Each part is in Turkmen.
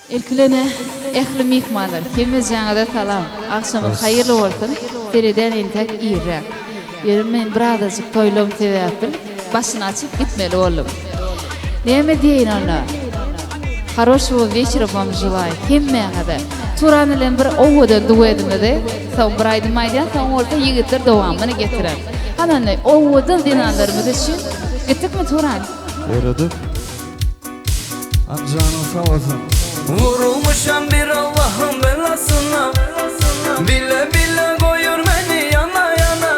Ilkilene ähli myhmanlar hemmejaňyza salam agşamyz haýyrly bolsun sereden entek irräk ýöne men birazajyk toýlugym sebäpil başyny açyp gitmeli boldum näme diýeýin onda haroşowo weçera wam želaýu hemmäňize Turan bilen bir owadan duedimizi soň bir aýdym aýdýan soň bolsa ýigitler dowamyny getirer hany onda owadan zenanlarymyz üçin gitdikmi Turan? Ýöredik. Janyň sag bolsun. Vurulmuşam bir Allah'ın belasına Bile bile koyur beni yana yana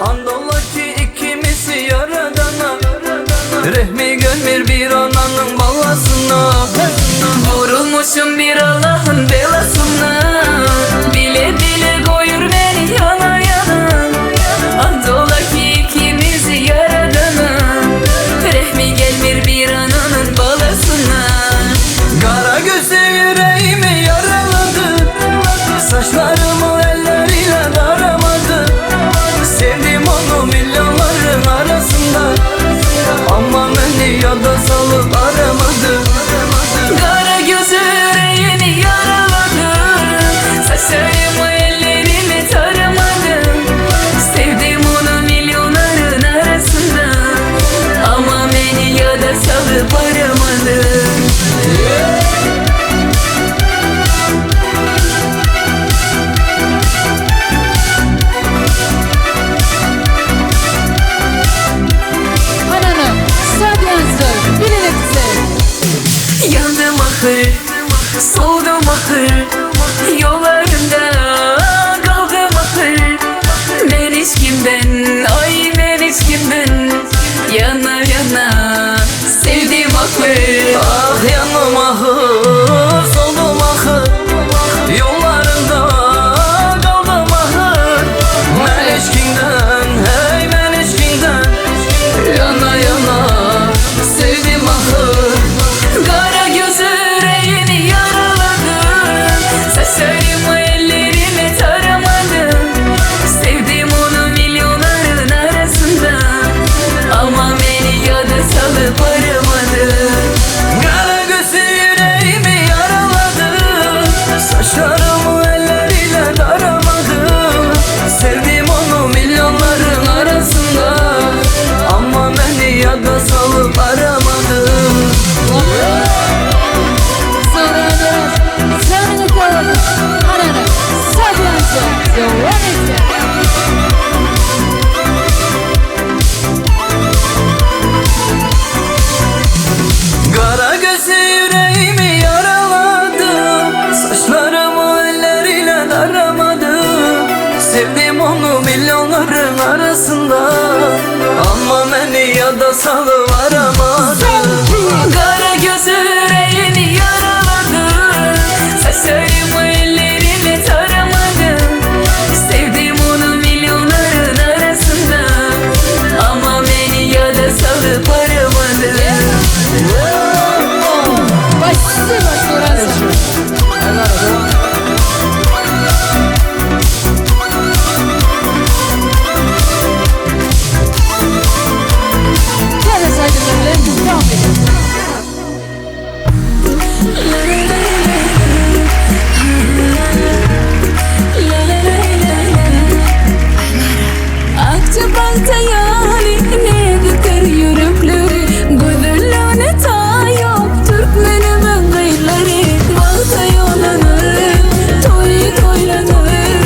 Andola ki ikimizi yaradana Rehmi gelmir bir ananın balasına Vurulmuşum bir Allah'ın belasına Bile bile koyur beni yana yana Andola ki ikimizi yaradana Rehmi gelmir bir ananın balasına Kara gözü yüreğimi yaraladı Saçlarımı elleriyle daramadı Sevdim onu milyonların arasında Ama beni yada salıp aramadı Kara gözü yüreğimi yaraladı Saçlarımı ellerimi taramadı Sevdim onu milyonların arasında Ama beni yada salıp aramadı Hananam şadyýanjylar bilelikde. Yandım ahır, soğudum ahır Yollarında kaldım ahır Ben hiç kimden, ay ben hiç kimden Yana yana sevdim ahır Ah yanım ahır, soldum ahır Yollarında kaldım ahır Ben eşkinden, hey ben eşkinden Yana yana sevdim ahır Kara gözü yüreğimi yaraladı Saçlarımı ellerimi taramadı Sevdim onu milyonların arasında Ama beni yada salıp aramadı Kara gözü yüreğimi yaraladı Saçlarımı elleriyle daramadı Sevdim onu milyonların arasında Ama beni yada salıp aramadı Janyňyz sag bolsun Hananam şadyýanjylar dowam etsin. Kara gözü yüreğimi yaraladı Saçlarımı elleriyle daramadı Sevdim onu milyonların arasında Ama beni yada salıp aramadı Kara gözü yüreğimi yaraladı Saçlarımı ellerimi taramadı Sevdim onu milyonların arasında Ama beni yada salıp aramadı Spasibo Turan. Täze aýdymlar bilen dowam edelim. Akça balta yani nebikir ýürekleri Gözelligine taý ýok türkmenimiň gyzlary Bagta ýolanyr, toýy toýlanyr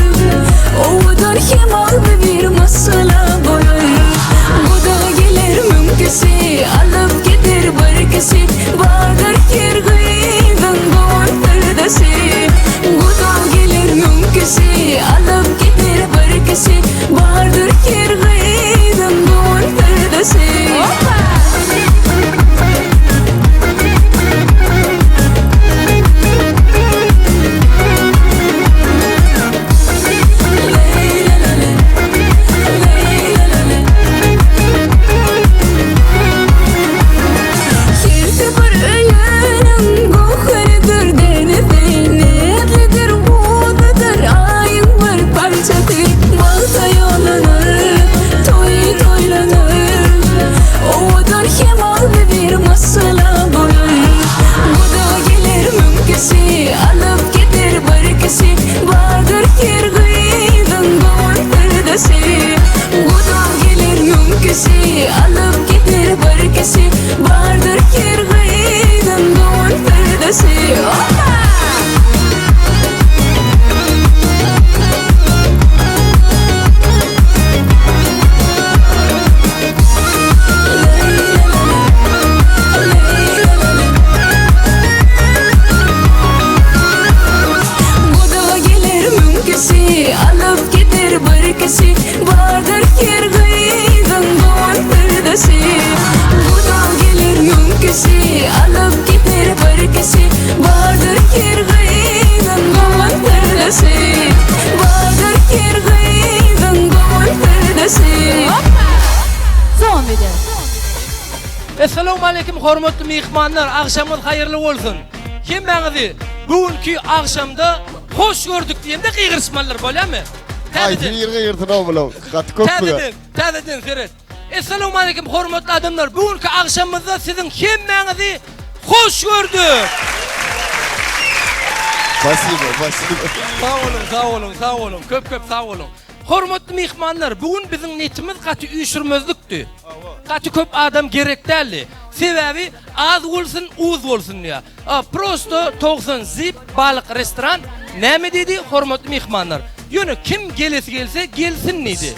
Owadan hem agzybir maşgala bolar Guda geler müň kişi, alyp gider bir kişi Bardyr her gyzyň gowy syrdaşy Guda geler müň kişi, alyp gider bir kişi Bardyr her gyzyň. daşy. Dowam edýär. Essalawmaleýkim hormatly myhmanlar agşamyňyz haýyrly bolsun. Hemmäňizi bu günki agşamda hoş gördük diýemde gygyryşmalydyr bolýamy? Haýsy Täzeden biri gygyrsyn-ow bulaň? Gaty köp bular. täzeden täzeden seret. Essalawmaleýkim hormatly adamlar bu günki agşamymyzda siziň hemmäňizi hoş gördük. Spasibo, spasibo. Sag boluň, sag boluň, sag boluň. Köp köp sag boluň. Hormatly myhmanlar, bu gün biziň netimiz gaty üýşürmezlikdi. Gaty köp adam gerek däldi. Sebäbi az bolsun, uz bolsun diýýär. A prosto 90 zip balyk restoran näme diýdi hormatly myhmanlar? Ýöne kim gelesi gelse gelsin diýdi.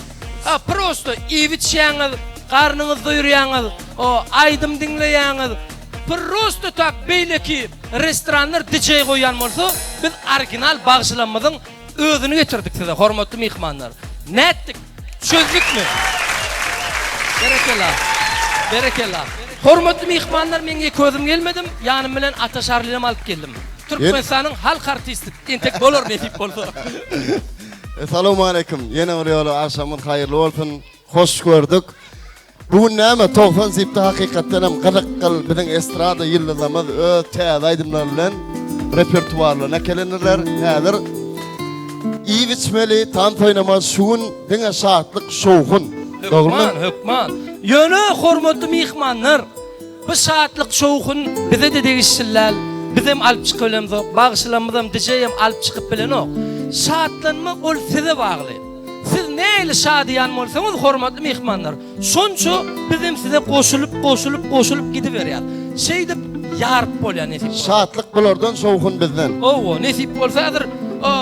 A prosto iýip içýäňiz, garnyňyzy doýurýaňyz, o aýdym diňleýäňiz. Prosto tak beýleki restoranlar DJ goýýan bolsa, biz original bagşylarymyzyň Özüni getirdik size hormatly myhmanlar. Nätdik? Çözdükmi? Berekella. Berekella. Hormatly myhmanlar men ýeke özüm gelmedim, ýanym bilen Ata Şarlinem alyp geldim. Türkmenistanyň halk artisti entek bolar nesip bolsa. Salowmaleýkim. Ýene bir ýola agşamyňyz haýyrly bolsun. Hoş gördük. Bu gün näme 90 zipde hakykatdan hem gyzykgyl biziň estrada ýyldyzlarymyz öz täze aýdymlary bilen repertuarlaryna kelendirler. Häzir iýip içmeli, tans oýnamaly şu gün diňe şatlyk, şowhun. Hökman, hökman. Ýöne hormatly myhmanlar, bu şatlyk, şowhun bize-de degişli däl. Bizem alyp çykyp bilemzok, bagşylarymyzam, DJ-em alyp çykyp bilenok. Şatlanmak ol size bagly. Siz nähili şadyýan bolsaňyz, hormatly myhmanlar, şonça bizem size goşulyp, goşulyp, goşulyp gidiberýäs. Şeýdip ýaryp bolýar nesip bolsa. Şatlyk bulardan, şowhun bizden. Hawa, nesip bolsa häzir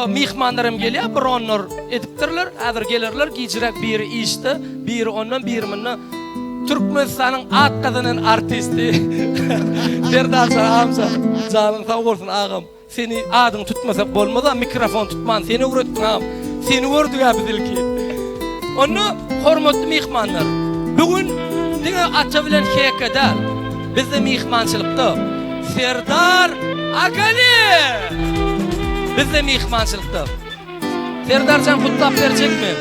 myhmanlar hem gelýär, bronlar edipdirler. Häzir gelerler, gijiräk biri işde, biri ondan, biri munda. Türkmenistanyň at gazanan artisti Serdarjan agam janyň sag bolsun agam. Seni adyňy tutmasak bolmaza mikrofon tutman sen öwretdiň agam. Seni gördügä biz ilki. Onda hormatly myhmanlar bu gün diňe Ata bilen HK däl bizde myhmançylykda Serdar Agaly bizde myhmançylykda. Serdarjan gutlap berjekmi?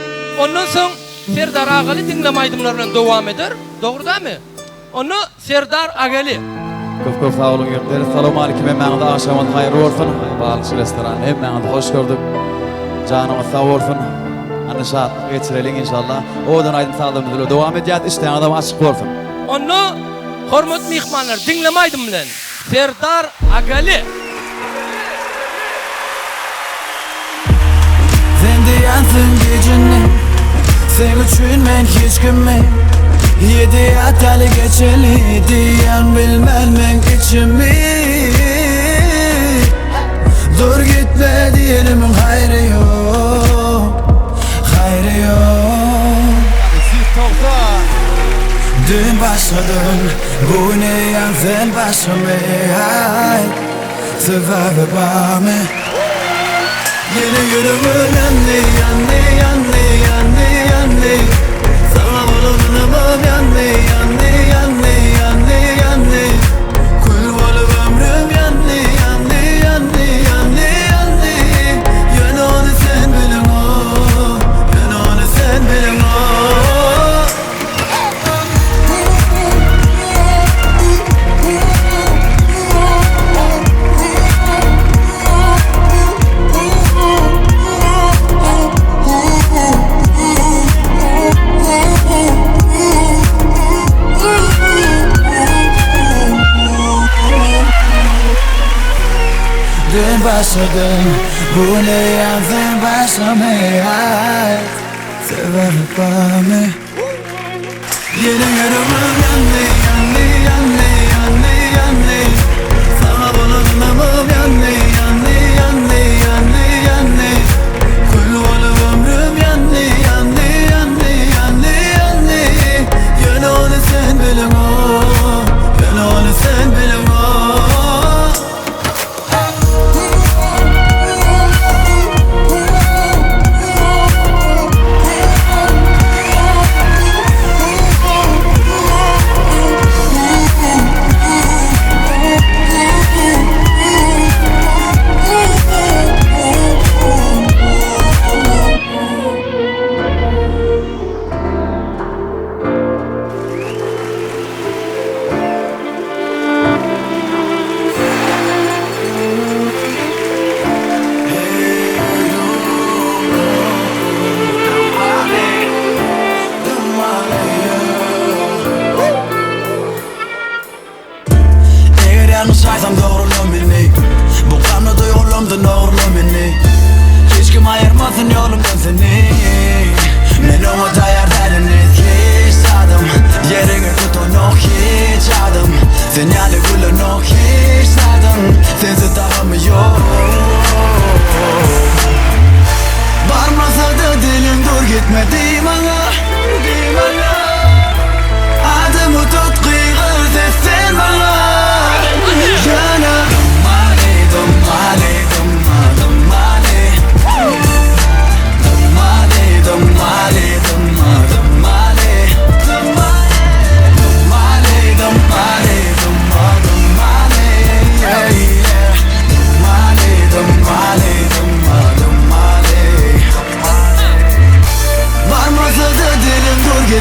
Ondan soň Serdar Agaly diňleme aýdymlar bilen dowam eder. Dogry dämi? Onda Serdar Ageli. Köp köp sag boluň ýigitler. Salowmalikim hemmäňize agşamyňyz haýyrly bolsun. Balykçy restorany hemmäňizi hoş gördük. Janyňyz sag bolsun. Ana şatlyk geçireliň inşallah. Owadan aýdym sazlarymyz bilen dowam edýäs. Işdäňizem açyk bolsun. Onda hormatly myhmanlar diňleme aýdym bilen Serdar Agaly. Sen diýensiň gijini Seň üçin men hiç kimi Ýedi ýataly geçeli Diýen bilmen meň içimi Dur gitme diýenimiň haýry ýok Haýry ýok Dün başladym Bu gün eýýäm sen başymy Aý Sebäbi barmy? Ýene ýüregim ýandy, ýandy, ýandy, ýandy, ýandy Saňa bolan ynamym ýandy, ýandy, ýandy, ýandy, ýandy Kül bolup ömrüm ýandy, ýandy, ýandy, ýandy, ýandy Ýöne ony sen bileňok, ýöne ony sen bileňok. Dün başladym bu ne sen başlamaý Sebäbi barmy? Ýene ýüregim ýandy, ýandy, ýandy, ýandy, ýandy Saňa bolan ynamym ýandy, ýandy, ýandy, ýandy, ýandy Kül bolup ömrüm ýandy, ýandy, ýandy, ýandy, ýandy Ýöne ony sen bileňok, ýöne ony sen bileňok.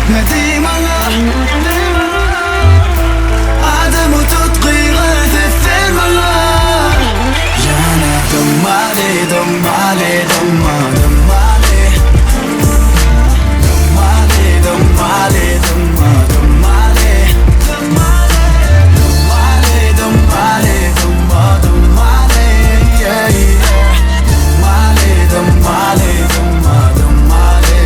Ne diý maňa Adymy tut gygyr seslen maňa Ýene dymmaly dymmaly dymma dymmaly Dymmaly dymmaly dymma dymmaly Dymmaly dymmaly dymma dymmaly yeah yeah Dymmaly dymmaly dymma dymmaly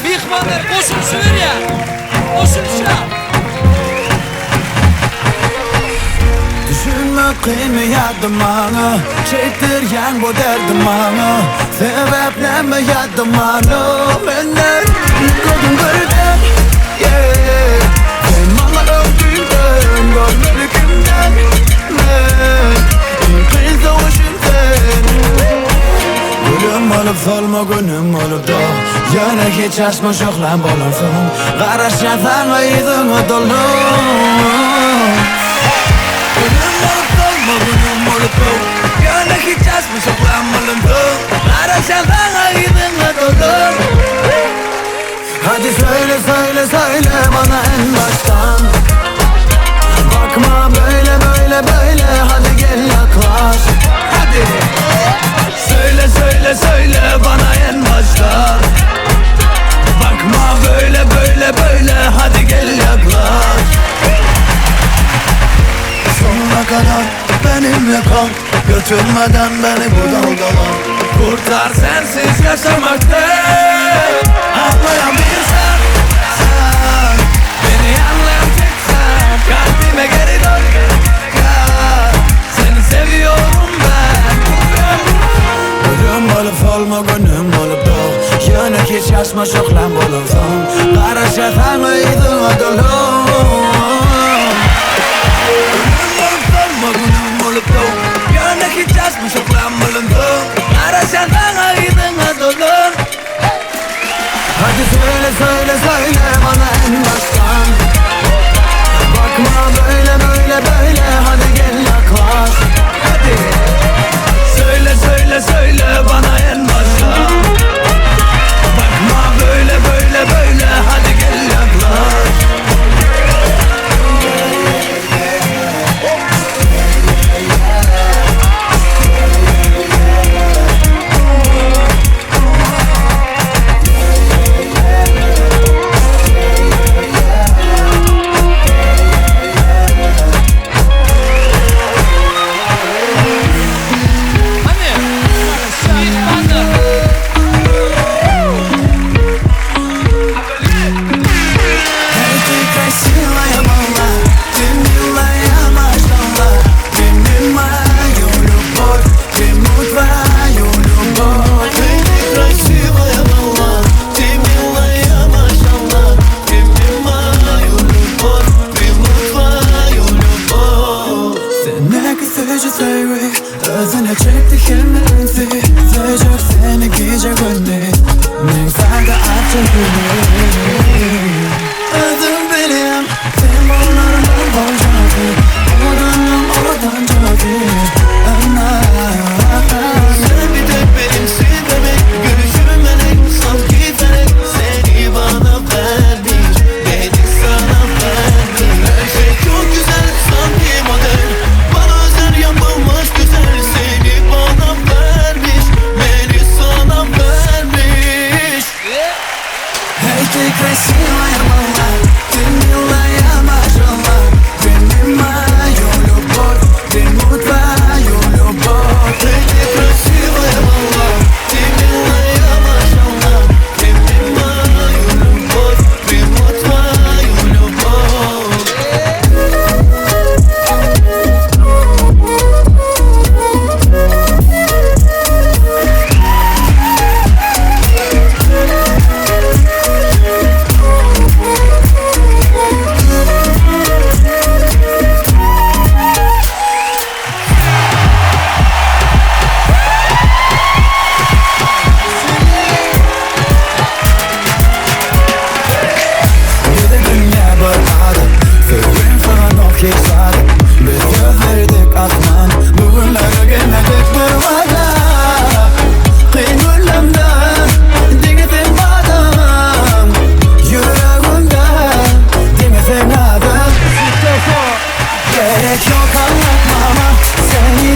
Myhmanlar goşulyşyberýär. Goşulyşýar. Düşünmek kynmy ýa-da maňa Çekdirýäň bu derdi maňa Sebäp näme ýa-da many Menden üýtgediň birden Yeah Sen maňa öň düýnden Görmeli kimden Men Iň kyn söweşim sen Gülüm bolup solma günüm bolup dog Ýöne hiç açma şöhläm bolansoň Garaşýan saňa yzyňa dolan Gülüm bolup solma günüm bolup dog Ýöne hiç açma şöhläm bolansoň Garaşýan saňa yzyňa dolan Hadi söyle söyle söyle bana en baştan Bakma böyle böyle böyle hadi gel yaklaş Hadi Söyle söyle söyle bana en baştan Bakma böyle böyle böyle hadi gel yaklaş Sonuna kadar benimle kal Götürmeden beni bu dalgalar Kurtar sensiz yaşamaktan Anlayan bir sen, sen Beni anlayan tek sen Kalbime geri dön gel Seni seviyorum ben Gülüm bolup solma günüm bolup dog Ýöne hiç açma şöhläm bolansoň Garaşýan saňa yzyňa dolan Gülüm bolup solma günüm bolup dog Ýöne hiç açma şöhläm bolansoň Garaşýan saňa yzyňa dolan Hadi söyle söyle söyle bana en baştan Bakma böyle böyle böyle hadi gel yaklaş Hadi Söyle söyle söyle bana en baştan Bakma böyle böyle böyle hadi gel yaklaş.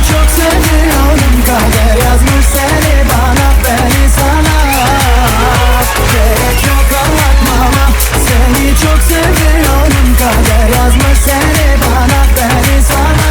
Seni çok seviyorum Kader yazmış seni bana beni sana Gerek yok anlatmama Seni çok seviyorum Kader yazmış seni bana beni sana.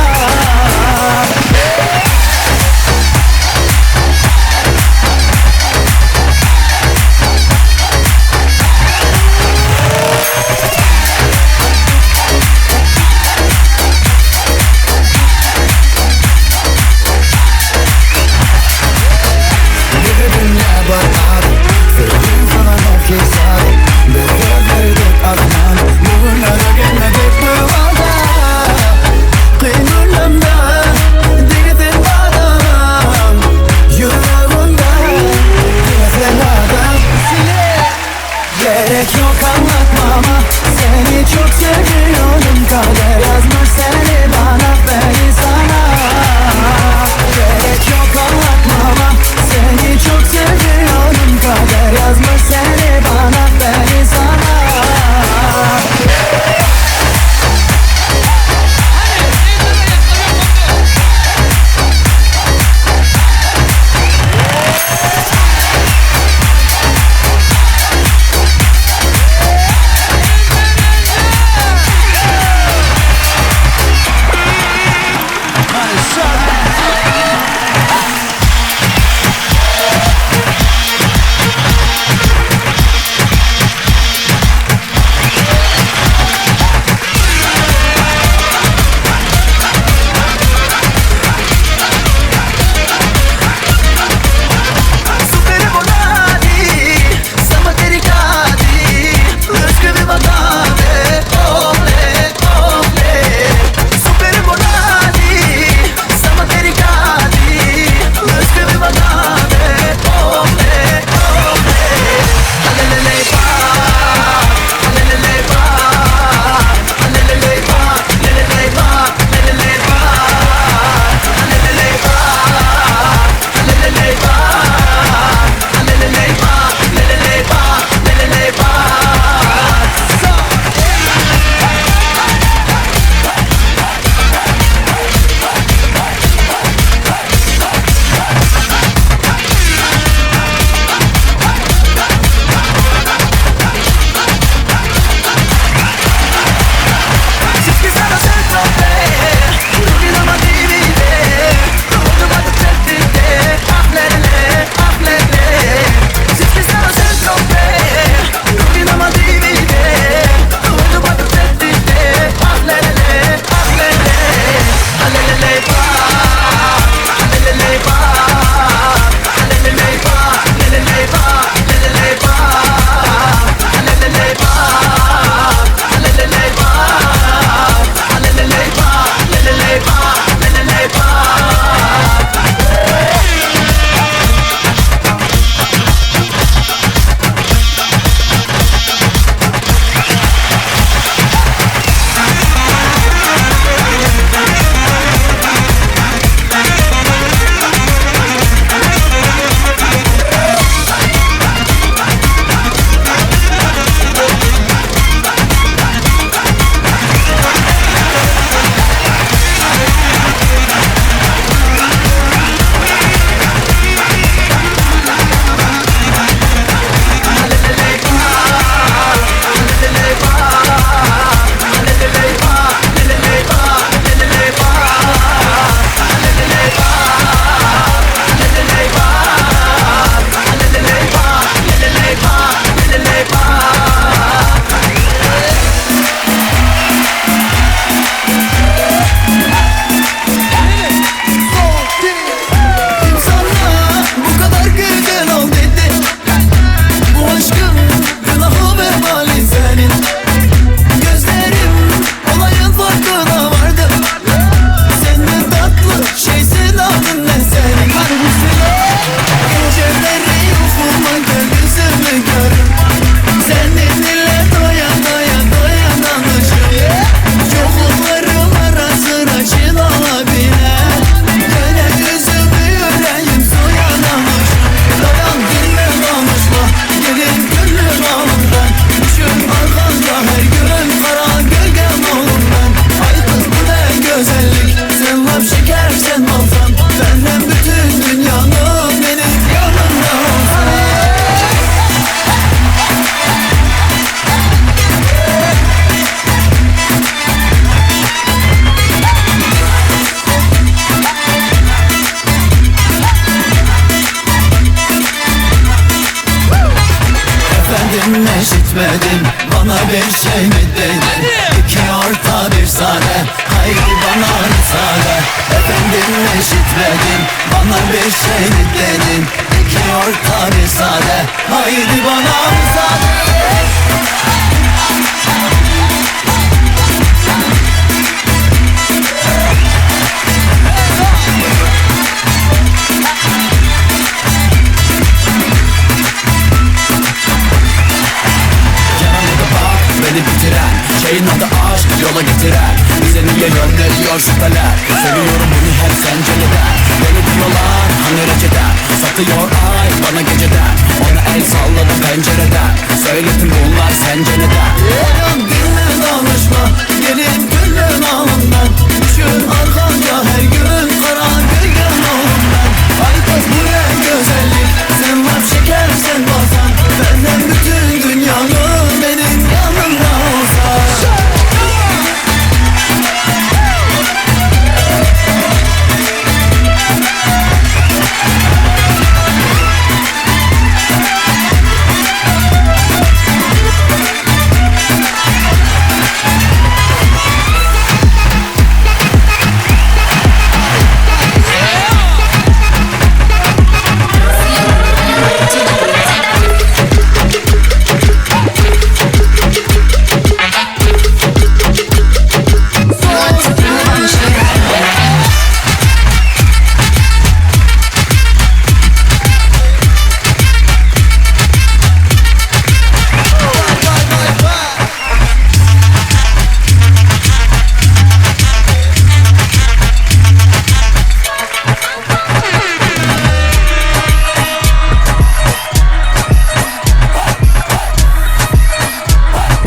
Şey mi dedin İki orta bir sade Haydi bana müsaade Efendim eşitmedim Bana bir şey mi dedin İki orta bir sade Haydi bana müsaade Yanımda bak beni bitiren Şeyin adı aşk yola getiren Bize niye yön veriyor şüpheler Seviyorum bunu hep sence neden Beni diyorlar hani reçeten Satıyor ay bana geceden Ona el salladı pencereden Söyledim bunlar sence neden Yarım dinle danışma Gelin gülün alından Düşün arkanda her gün Kara gölgen oldum ben Ay kız bu ne güzellik Sen var şeker sen basan Benden bütün dünyanı Benim yanımda olsan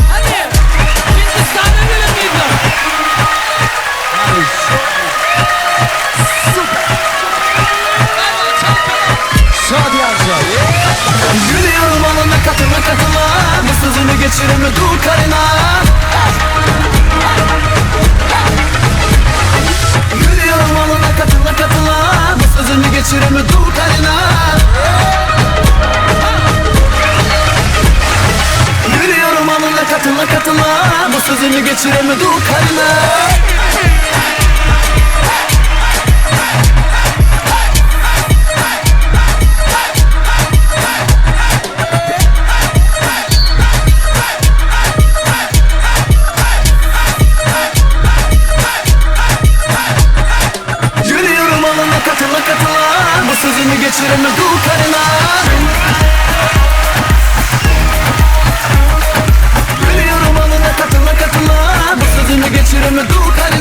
Hadi. Hindistan'a gelen gyzlar. Şadiyanca. Yürüyorum alana katıla katıla Bu sözünü geçirimi dur karına Yürüyorum alana katıla katıla Bu sözünü geçirimi dur karına Yürüyorum alana katıla katıla Bu sözünü geçirimi dur karına Yürüyorum alana katıla katıla Bu sözünü geçirimi dur karına Yürüyorum alana katıla katıla Bu sözünü geçirimi dur karına.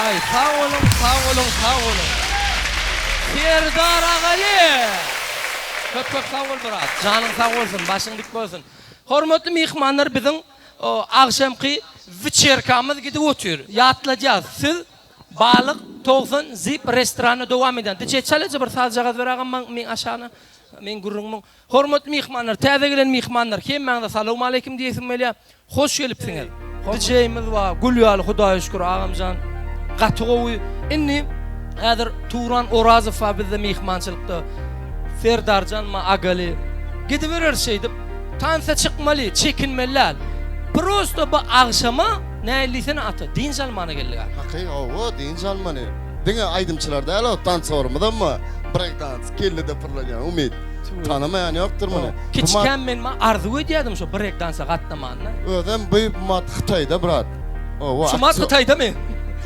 Aý sag boluň sag boluň sag boluň. Serdar Agaly! Köp köp sag bol brat. Janyň sag bolsun, başyň dik bolsun. Hormatly myhmanlar biziň agşamky wiçerkamyz gidip otyr. Ýatladýas siz Balyk 90 Zip restoranda dowam edýän. DJ çalaja bir sazjagaz ber agam maň meň aşagyna meň gürrüňimiň. Hormatly myhmanlar, täze gelen myhmanlar, hemmäňize salowmaleýkim diýesim gelýär. Hoş gelipsiňiz. DJ-miz bar, gül ýaly Hudaýa şükür agamjan. Gaty gowy. Indi häzir Turan Orazow bar bizde myhmançylykda. Serdarjan ma Agaly. Gidibereris şeýdip. Tansa çykmaly, çekinmeli däl. Prosto bu agşama nähili diýsene ata, dynç almana geldik a. Haky hawa, dynç almany. Diňe aýdymçylar däl o, tansorymyzam bar. Break dans, kellede pyrlanýan Umyt. Tanamaýan ýokdur muny. Kiçikäm men ma arzuw edýärdim şo break dansa gatnamanyna. Özem bu mat Hytaýda brat. Owa. Şu mat Hytaýdamy?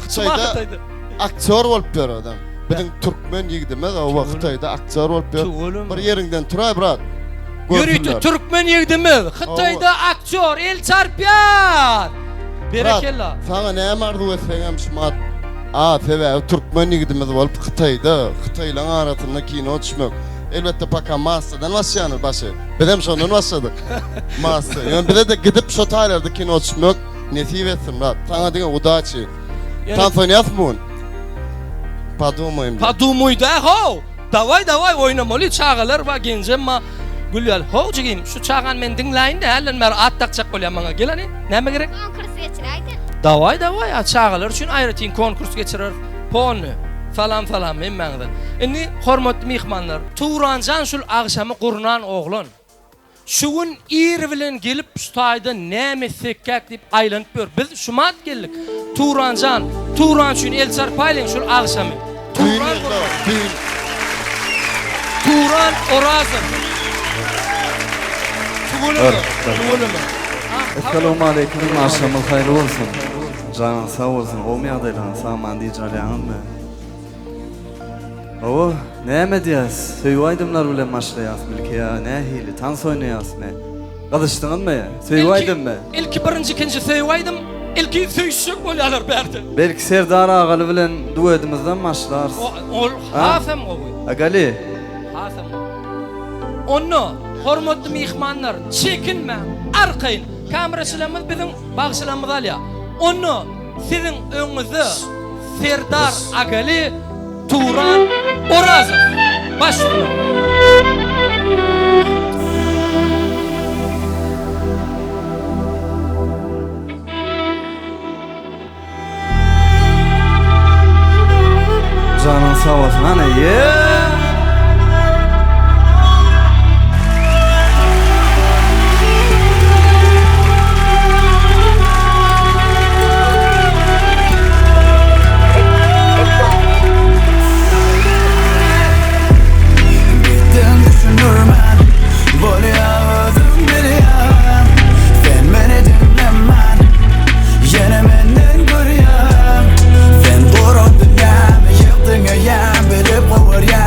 Hytaýda aktýor bolup ýör özem. Biziň türkmen ýigidimiz owa Hytaýda aktýor bolup ýör. Bir ýeriňden turaý brat. Ýörite türkmen ýigidimiz Hytaýda aktýor el çarpýar. Berekella. Saňa näme arzuw etseňem şumat A sebäbi türkmen ýigidimiz bolup Hytaýda Hytaýlaň arasynda kino düşmek. Elbetde paka massadan başlaýandyr başy. Bizem şondan başladyk. Massa. Ýöne bize-de gidip şo taýlarda kino düşmek nesip etsin brat. Saňa diňe udaçi. Tans oýnaýasmy bu gün? Podumuým. Podumuý da how. Daway daway oýnamaly çagalar bar genjem bar. Gül ýaly. How jigim şu çagany men diňläýin-de hälden bäri at dakjak bolýar maňa. Gel hany. Näme gerek? Konkurs geçiräýdin. Daway daway a çagalar üçin aýratyn konkurs geçireris. Polny. Salam salam hemmäňize. Indi hormatly myhmanlar, Turanjan şul agşamy gurnan oglan. Şu gün ir bilen gelip şu taýda näme etsekkäk diýip aýlanyp ýör. Biz şumat geldik. Turanjan, Turan üçin el çarpaýlyň şul agşamy. Turan gurnan. Turan Orazow. Tüweleme, tüweleme. Essalawmaleýkim agşamyňyz haýyrly bolsun. Janyňyz sag bolsun gowmy ýagdaýlaryňyz sag-aman dynç alýaňyzmy? Hawa näme edýäs söýgi aýdymlar bilen başlaýasmy ilki ýa nähili tans oýnaýasmy? Gyzyşdyňyzmy? Söýgi aýdymmy? Ilki birinji ikinji söýgi aýdym ilki söýüşjek bolýarlar bärde. Belki Serdar agaly bilen duedimizden başlarys. Ol hasam gowy. Agaly. Hasam gowy. Onda hormatly myhmanlar çekinmäň arkaýyn kameraçylarymyz biziň Bagşylarymyz alýar. Onda siziň öňüňizde Serdar Agaly, Turan Orazow. Baş üstüne. Janyň sag bolsun hany ýee. Gitdim düşündirmän Bolýa özüň bilýäň Sen meni diňlemän Ýene menden görýäň Sen guran dünýämi ýykdyň eýýäm Bilip gowurýaň.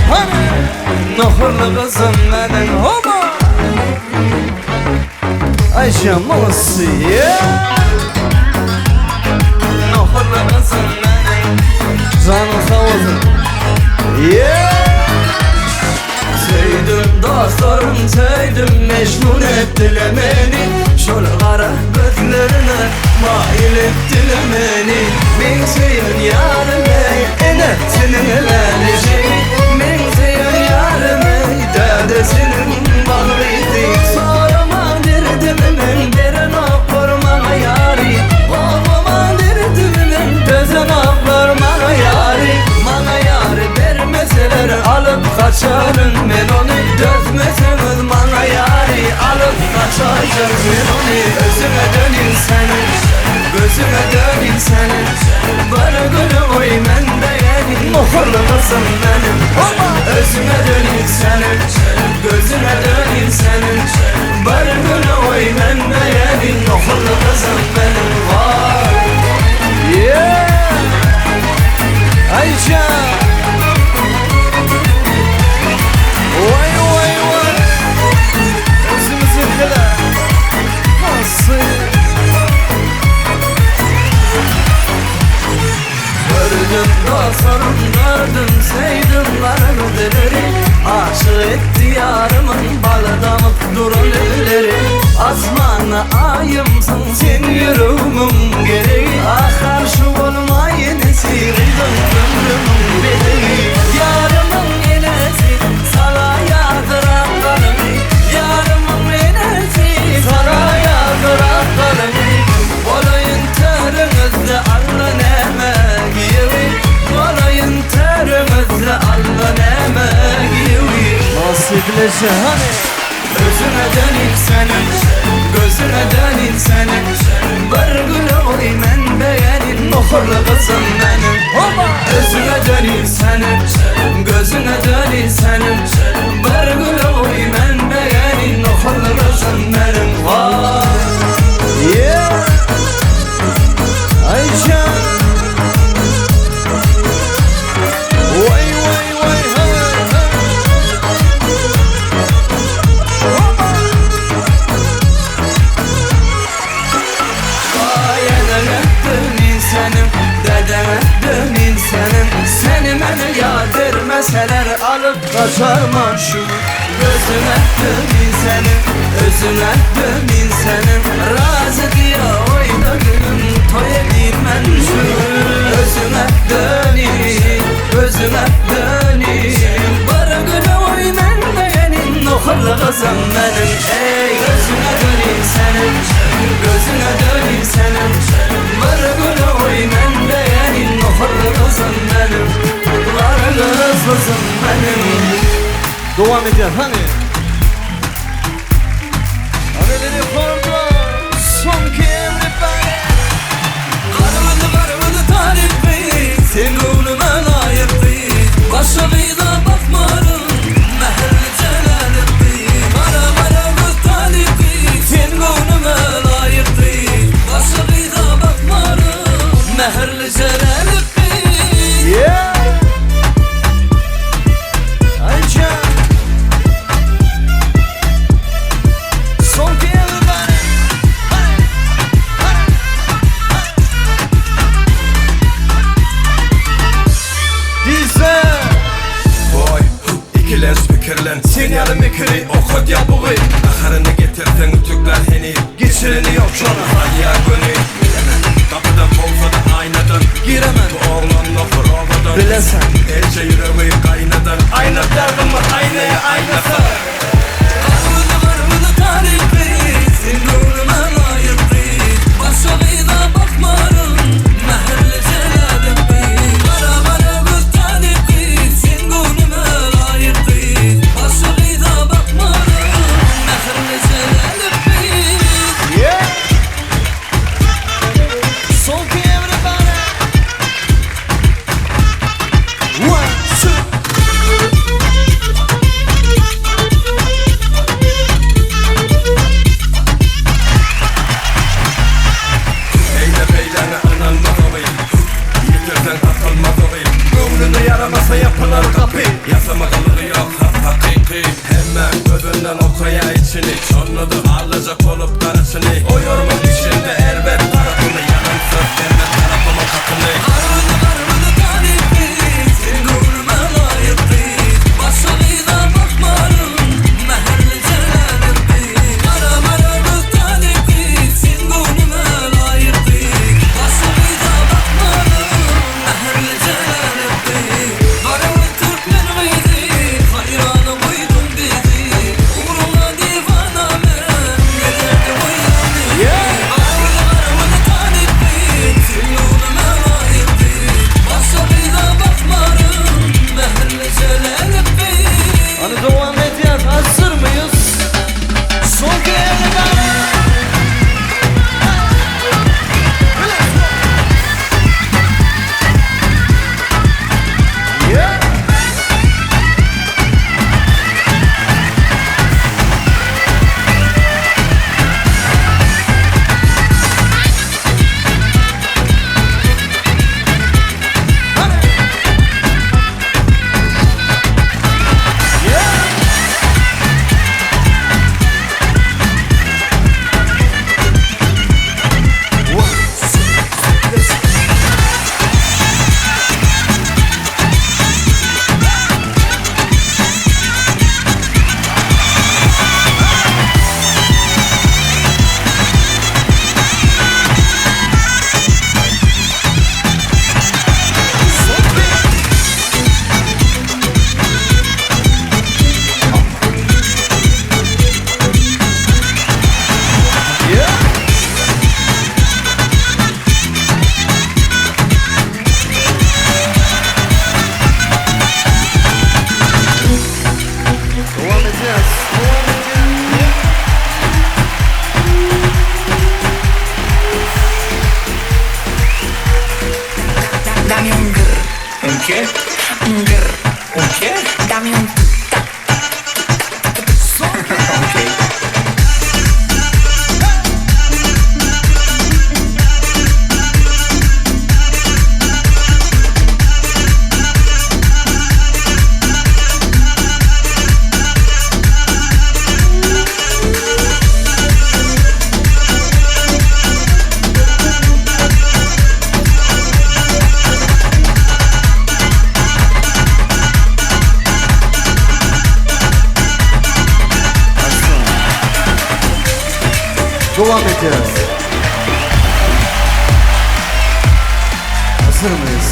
Hany! Nohurly gyzym meniň hoba! Aýşe molosy yeah! Nohurly gyzym meniň Janyň sag bolsun Yeah! Söýdüm dostlarym söýdüm Mejnun etdiler meni Şol gara gözlerine Maýyl etdiler meni Meň söýen ýarym eý Enesiniň lälesi Meň söýen ýarym eý Dädesiniň bagrydy Soraman derdimi meň Berenoklar maňa ýary Gozgaman derdimi meň Dözenoklar maňa ýary Maňa ýary bermeseler Alyp gaçaryn men ony Dözmeseňiz maňa ýary Alyp gaçaýjak men ony Özüňe dönin seniň Gözüňe dönin seniň Bir güni goý men begenin Nohurly gyzym meniň Özüňe dönin seniň Gözüňe dönin seniň Bir güni goý men begenin Nohurly gyzym meniň Waý Yeah! Aýşa! Waý waý waý! Özümiziňkiler! Nasy? Gördüm dostlarym gördüm söýdüm gara gözleri Aşyk etdi ýarymyň baly damyp duran elleri Asmanda aýymsyň sen ýüregimiň geregi Ah garşy bolma enesi gyzyň ömrümiň bezegi Ýarymyň enesi saňa ýazyrak galyňy Ýarymyň enesi saňa ýazyrak galyňy Bolaýyn törüňizde alla näme giýewi Bolaýyn törüňizde alla näme giýewi Nasipleşe hany Özüňe dönin seniň Gözüňe dönin seniň Bir güle goý men begenin Nohurly gyzym meniň Özüňe dönin seniň Gözüňe dönin seniň Bir güle goý men begenin Nohurly gyzym meniň Waý Yeah! Aýşa! Waý waý waý haý haý! Waý eneňe dönin seniň, Dedeňe dönin seniň, Seni meni ýa bermeseler alyp gaçarman şu gün. Gözüňe dönin seniň, Özüňe dönin seniň, Razy diýe oýna gülüm, Toý edin men şu gün. Özüňe dönin, Gözüňe dönin, Bir güne oý men begenin, Nohurly gyzym meniň, eý, Özüňe dönin seniň, Gözüňe dönin seniň, Bir güne oý men begenin, Nohurly gyzym meniň, Gara göz gyzym meniň. Dowam edýär, hany. Hany horda, soňky everybody. Garmyny garmyny talyp gyz, Sen göwnüme laýyk gyz, Başga gyza bakmaryn, Mähirli jelalik gyz. Gara gara göz talyp gyz, Sen göwnüme laýyk gyz, Başga gyza bakmaryn, Mähirli jelalik gyz. Yeah! Aýşa! Soňky everybody. Hany! Hany! Diýse! Boý, ikilenç pikirlen Sen ýaly mikiri okadýar bugy Gaharyny getirseň ütüklär heniz Geçireni ýok şonuň. Salýar göni Bilemen Gapydan kowsa-da aýnadan Giremen. Bu oglan nohur obadan Bilesen. Elçe ýüregi gaýnadan Aýna derdimi aýnaýa aýnasa Garmyny garmyny talyp gyz, Sen göwnüme laýyk gyz, Başga gyza bakmaryn, Mähirli jelalik gyz. Gara gara göz talyp gyz, Sen göwnüme laýyk gyz, Başga gyza bakmaryn, Mähirli jelalik gyz. Yeah! Soňky everybody. Ýapylmasa ýapylar gapy. Ýasama gylygy ýok has hakyky. Hemmäň gözünden okaýa içini. Şonda-da aldajak bolup garaçyny. Oýarmak içinde erbet tarapyny. Ýalan söz berme tarapymyň hakyny. Garryny garryny taryp gyz Sen göwnüme laýyk gyz Başga gyza bakmaryn Mähirli jelelik gyz Gara gara göz taryp gyz Sen göwnüme laýyk gyz Başga gyza bakmaryn Mähirli jelelik gyz Gara göz türkmen gyzy Haýrana goýduň bizi Ugruňa diwana men Gezerdim oýlan bizi Gara göz gara göz taryp gyz Sen göwnüme laýyk gyz Başga gyza bakmaryn Mähirli jelelik gyz Hany dowam edýäs, hazır mıyız? Son kere Yeah! Dowam edýäs. Dowam edýäs. Dame un grr, ¿Un qué? un grr, ¿Un qué? dame un tac, Okey. Dowam edýäs. Hazır mıyız?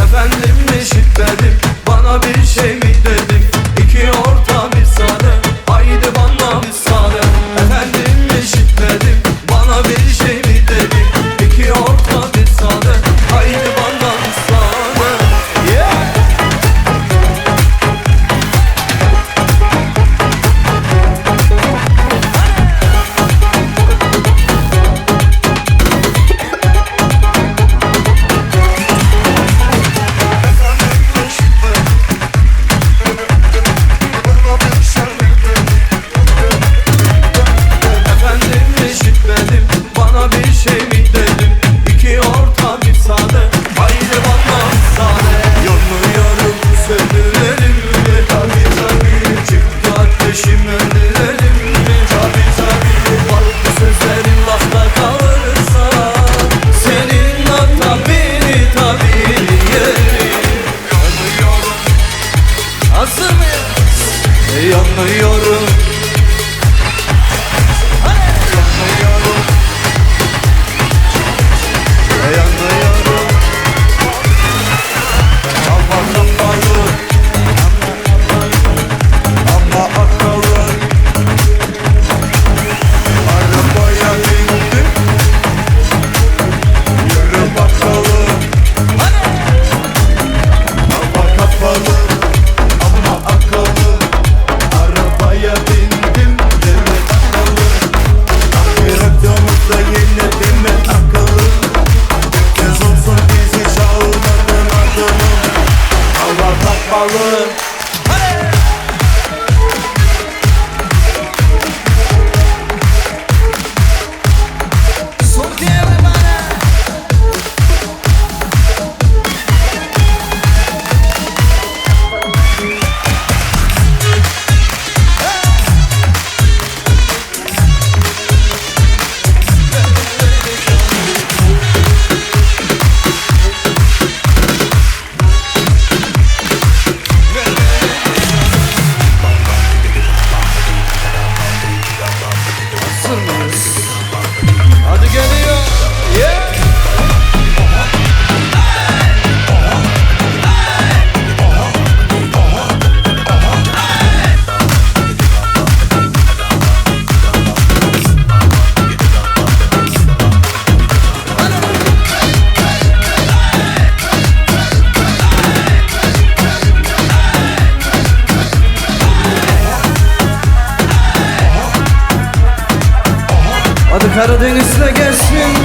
Efendim eşitmedim bana bir şey mi dedin İki orta bir sade haydi bana müsaade Efendim eşitmedim bana bir şey mi dedin İki orta bir sade haydi bana müsaade Yeah! Efendim eşitmedim bana bir şey mi dedin İki orta bir sade haydi bana müsaade Yanıyorum söndürelim mi tabi tabi Çıktı ateşim öldürelim mi tabi tabi Ballı sözlerin lafta kalırsa Senin tabini tabini yerim Yanıyorum Hazır mıyız? Yanıyorum Yanıyorum Yanıyorum Hava kapalı Ama akıllı Arabaya bindim Yürü bakalım Hava kapalı Ama akıllı Arabaya bindim. Adı Karadeniz'le gelsin.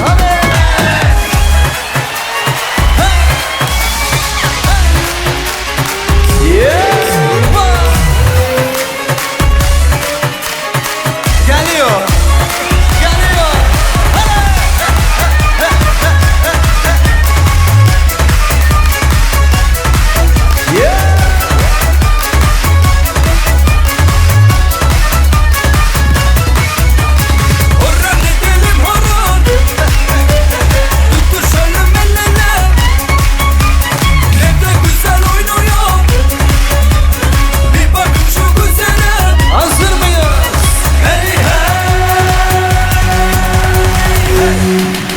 Hadi. Yeah. Geliyor. Geliyor. Yeah. Horon edelim horon. Tutuşalım el ele. Ne de güzel oynuyor. Bir bakın şu güzele. Hazır mıyız? Hey hey.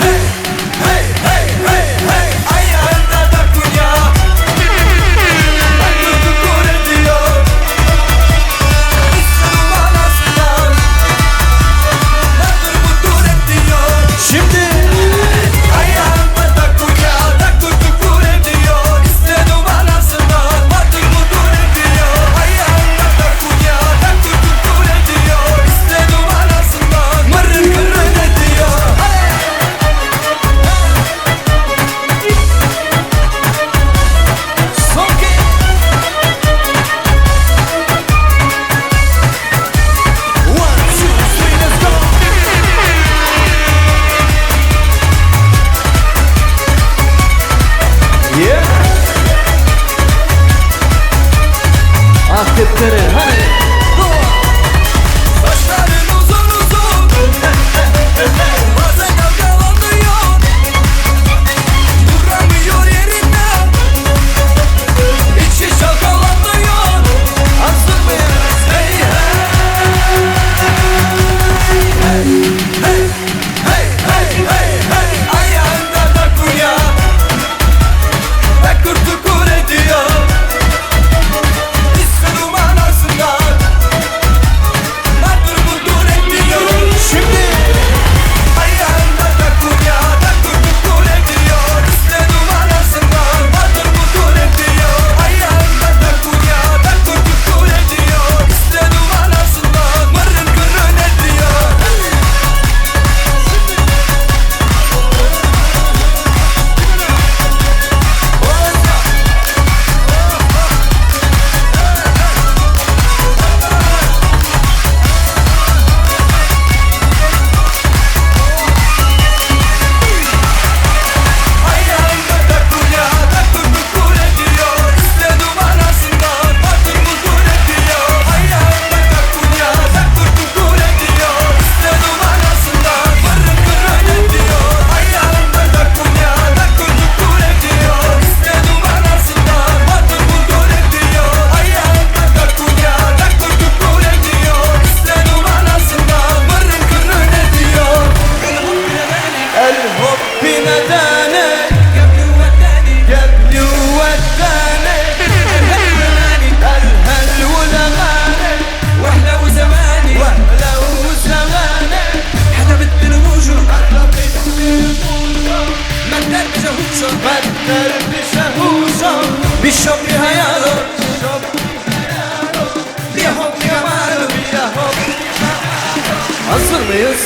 Hey hey hey hey hey. Ayağında takunya. Takır tukur ediyor. İstanbul anasından. Nadır budur ediyor. Şimdi Ayağında takunya, takır tukur ediyor. İstedim anasından, batır budur ediyor. Ayağında takunya, takır tukur ediyor. İstedim anasından, mırın kırın ediyor. son kez. One, two, three, let's go. Yeah. Aktetlere hani. Saçların uzun uzun, bazen dalgalanıyor. Duramıyor yerinde, içi çalkalanıyor. Hazır mıyız? Hey hey hey hey hey hey hey. Ayağında takunya, takır tukur ediyor. İstedim anasından, nadır budur ediyor. Şimdi Ayağında takunya, takır tukur ediyor. İstedim anasından, nadır budur ediyor. Ayağında takunya, takır tukur ediyor. İstedim anasından, mırın kırın ediyor. Ayağında takunya, takır tukur ediyor. İstedim anasından, batır budur ediyor. Ayağında takunya, takır tukur ediyor. İstedim anasından, mırın kırın ediyor. Ayağında takunya, takır tukur ediyor. İstedim anasından, batır budur ediyor. Ayağında takunya, takır tukur ediyor. İstedim anasından, mırın kırın ediyor. الحب نداني قبلي ووداني الهل والأغاني واحلى وزماني واهلا وزماني حدا بدل وجه أحلى بنت ما تدربش ما تدربش بالشوق هياله بحب جماله Hazır mıyız?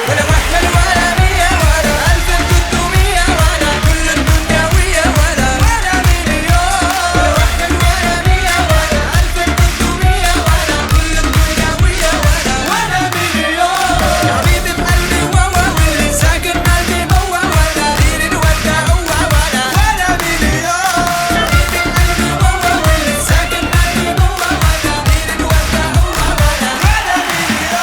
ولا واحد ولا مية ولا ألف تلتمية ولا كل الدنيا ويا ولا ولا مليون ولا واحد ولا مية ولا ألف تلتمية ولا كل الدنيا ويا ولا ولا مليون يا حبيبي بقلبي ووا واللي ساكن قلبي جوا ولا غير الودع هو ولا ولا مليون يا حبيبي بقلبي ووا واللي ساكن قلبي جوا ولا غير الودع هو ولا ولا مليون.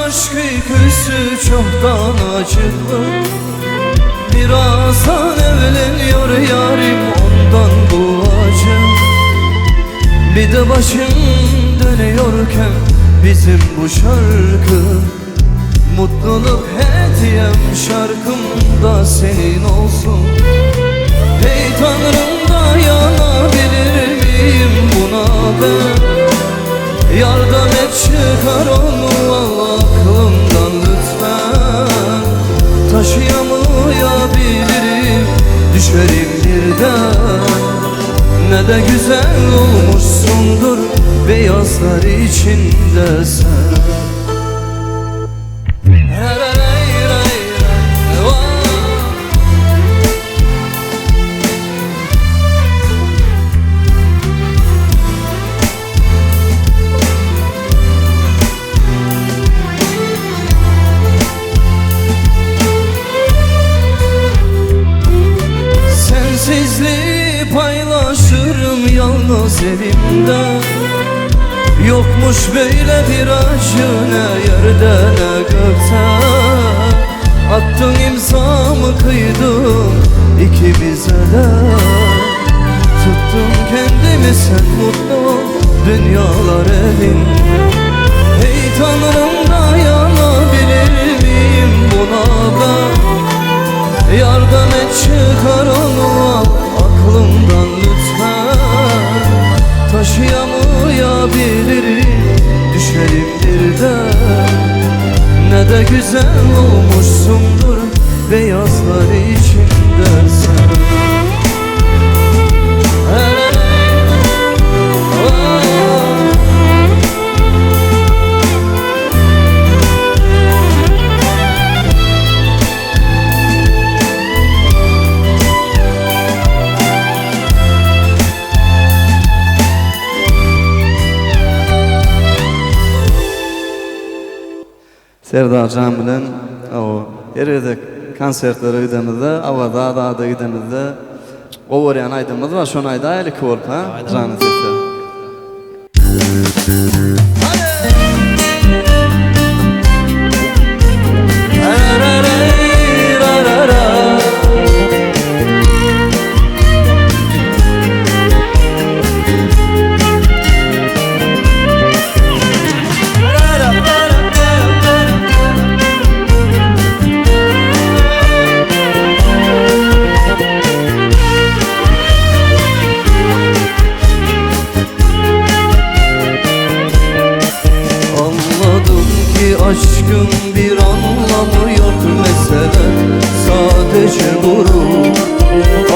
aşk öyküsü çoktan acıklı Birazdan evleniyor yarim ondan bu acı Bir de başım dönüyorken bizim bu şarkı Mutluluk hediyem şarkım da senin olsun Hey Tanrım dayanabilir miyim buna ben Yardım et çıkar onu al aklımdan lütfen Taşıyamayabilirim düşerim birden Ne de güzel olmuşsundur beyazlar içinde sen Sensizliği paylaşırım yalnız elimde Yokmuş böyle bir acı ne yerde ne gökte Attın imzamı kıydım ikimize de Tuttum kendimi sen mutlu ol dünyalar elinde Hey Tanrım dayanabilir miyim buna ben Yardım et çıkar onu al aklımdan lütfen Taşıyamayabilirim düşerim birden Ne de güzel olmuşsundur beyazlar içinde sen Serdar jan bilen o her gezek konsertlere gidemizde, Awaza zada gidemizde gowy görýän aýdymymyz bar, şony aýdaýaly iki bolup ha, jany sesi. Anladım ki aşkın bir anlamı yok mesele Sadece gurur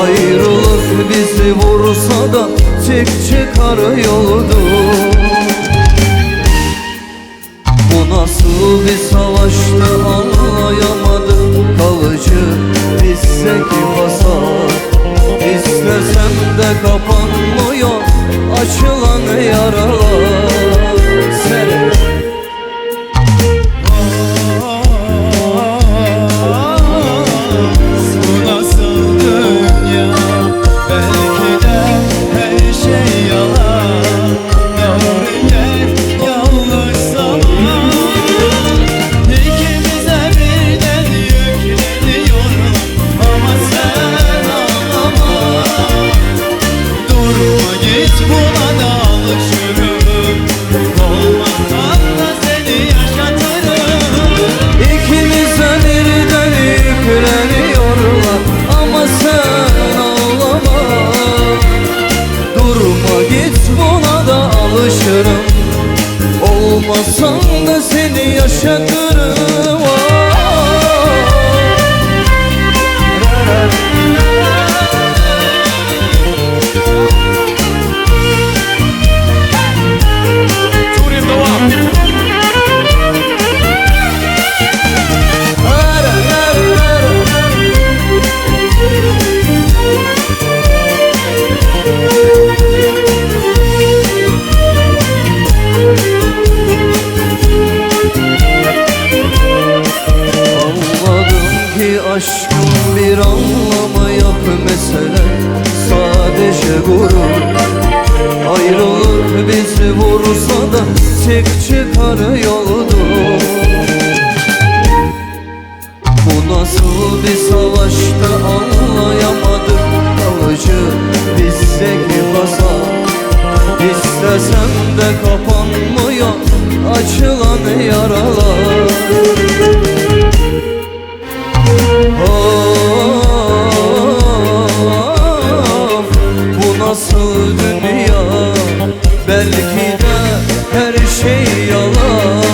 Ayrılık bizi vursa da tek çıkar yoldur Bu nasıl bir savaştı anlayamadım Kalıcı bizdeki hasar İstesem de kapanmıyor açılan yaralar Seni Bu nasıl dünya? Belki de her şey yalan. Doğru yer yanlış zaman. İkimize birden yükleniyorum ama sen ağlama. Durma git buna da alışırım. Olmasan da seni yaşatırım. İkimize birden yükleniyorlar ama sen ağlama Durma git buna da alışırım Olmasan da seni yaşatırım Ah. Anladım ki aşkın bir anlamı yok mesele Sadece gurur Ayrılık bizi vursa da tek çıkar yoldur. kapanmıyor açılan yaralar Of, bu nasıl dünya? Belki de her şey yalan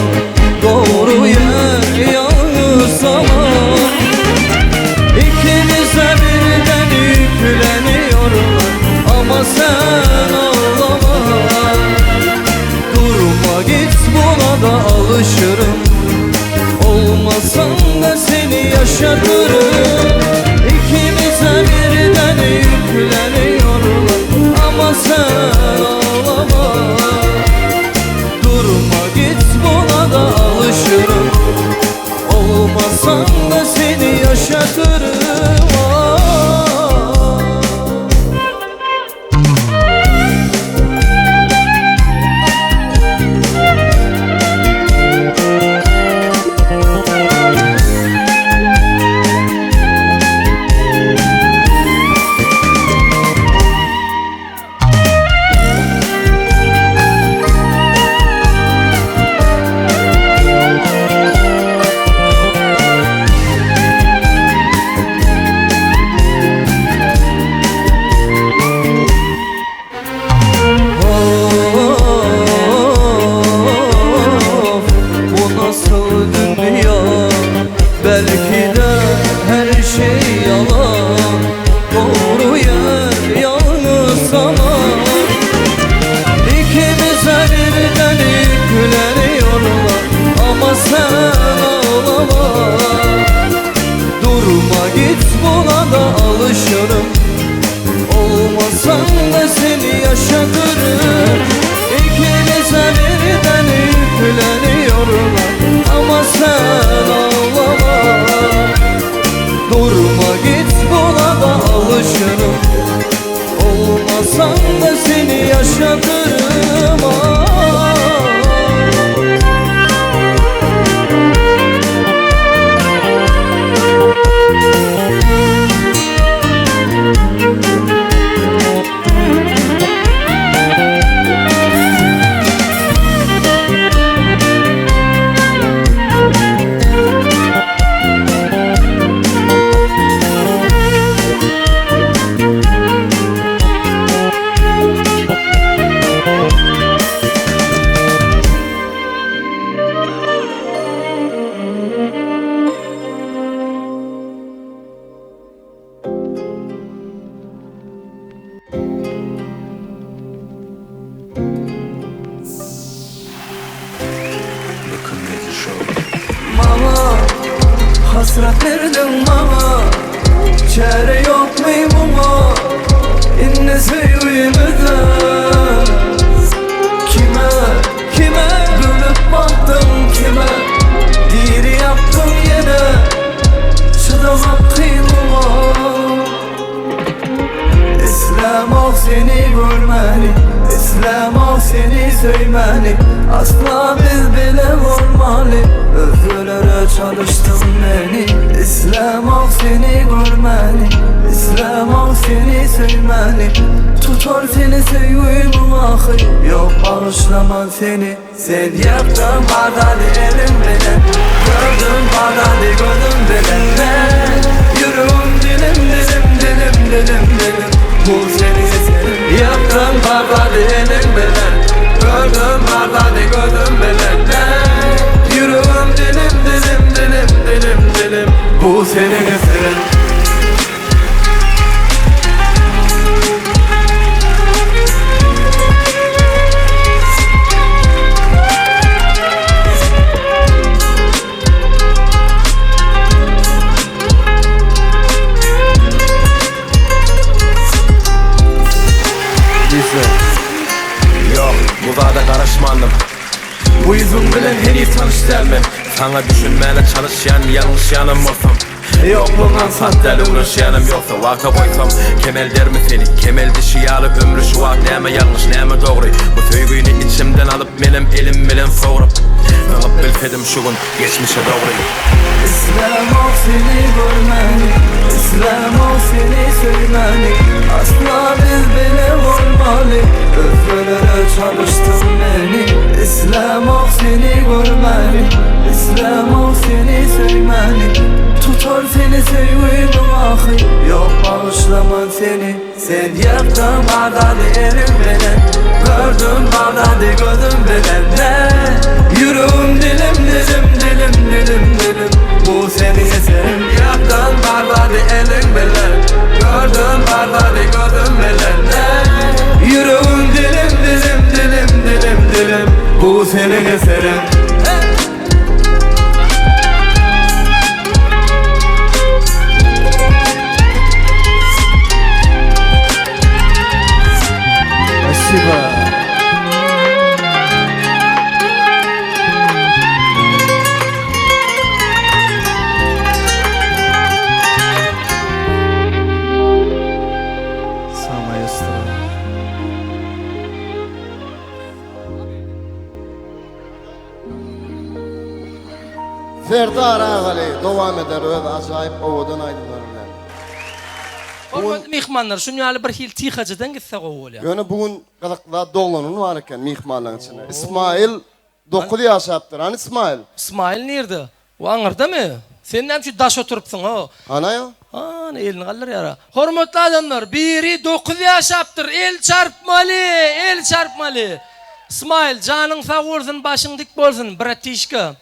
Doğru yer yanlış zaman İkimize birden yükleniyorlar Ama sen ağlama Durma git buna da alışırım Olmasan da seni yaşatırım İkimize birden yükleniyorlar Ama sen ağlama Durma git buna da alışırım Olmasan da seni yaşatırım ah. Of, bu nasıl dünya? Belki de her şey yalan Doğru yer yanlış zaman İkimize birden yükleniyorlar Ama sen ağlama Durma git buna da alışırım Olmasan da seni yaşatırım İkimize birden yükleniyorlar Ama sen ağlama Durma git buna da alışırım Olmasan da seni yaşatırım ah. Mama Hasret verdin mama Çare yok mu buna İnne sevgimde Kime, kime dönüp baktın kime Diri yaptın yine Çıdamak kıymama İslamov seni görmeli İslamov seni sevmeli Asla biz bile olmalı Özgürlere çalıştın beni İslamov seni görmeli İslamov seni sevmeli Tutar seni sevgim ahı Yok bağışlamam seni Sen yaptın bana elim bile Gördüm bana gözüm bile Ben yürüm dilim dilim dilim dilim dilim Bu seni senin Yaptın bana elim bile Gördüm bana gözüm bile Ben yürüm dilim dilim dilim dilim dilim Bu senin eserin Ýok, bu zada garaşmandym. Bu ýüzüň bilen heniz tanyş dälmen. Saňa düşünmäne çalyşýan, ýalňyşýanam bolsam. Ýoklugyň aňsat däl, öwrenşýänem ýogsa wagta goýsam. Kemeldermi seni, kemeldişi ýaly ömri şu wagt näme ýalňyş, näme dogry. Bu söýgini içimden alyp menem elim bilen sogrup. Zyňyp bilsedim şu gün geçmişe dogry. İslamov seni görmeli İslamov seni sevmeli Asla biz bile olmalı Özgürlere çalıştın beni. Bilemok seni söýmäni Tutar seni söýgimiň ahy Ýok bagyşlaman seni Sen ýykdyň Bagdady eliň bilen Gördüm Bagdady gözüm bilen Men Ýüregim dilim dilim dilim dilim dilim Bu seniň eseriň Ýykdyň Bagdady eliň bilen Gördüm Bagdady gözüm bilen Men Ýüregim dilim dilim dilim dilim dilim Bu seniň eseriň. Spasibo. Sa maestro. Serdar Agaly dowam eder öz ajaýyp owadan aýdymlary bilen. Hormatly myhmanlar, şuny ýaly bir hil tihajadan gitse gowy bolýar. Ýöne bu gün gyzykly zat doglanyny bar eken myhmanlaryň içinde. Ismail dokuz ýaşapdyr. Hany Ismail? Ismail nirde? O aňyrdamy? Sen näme üçin daş oturypsyň-ow? Hanaý o? Hany elini galdyrýar-a. Hormatly adamlar, biri dokuz ýaşapdyr, el çarpmaly, el çarpmaly. Ismail, janyň sag bolsun, başyň dik bolsun, bratişka.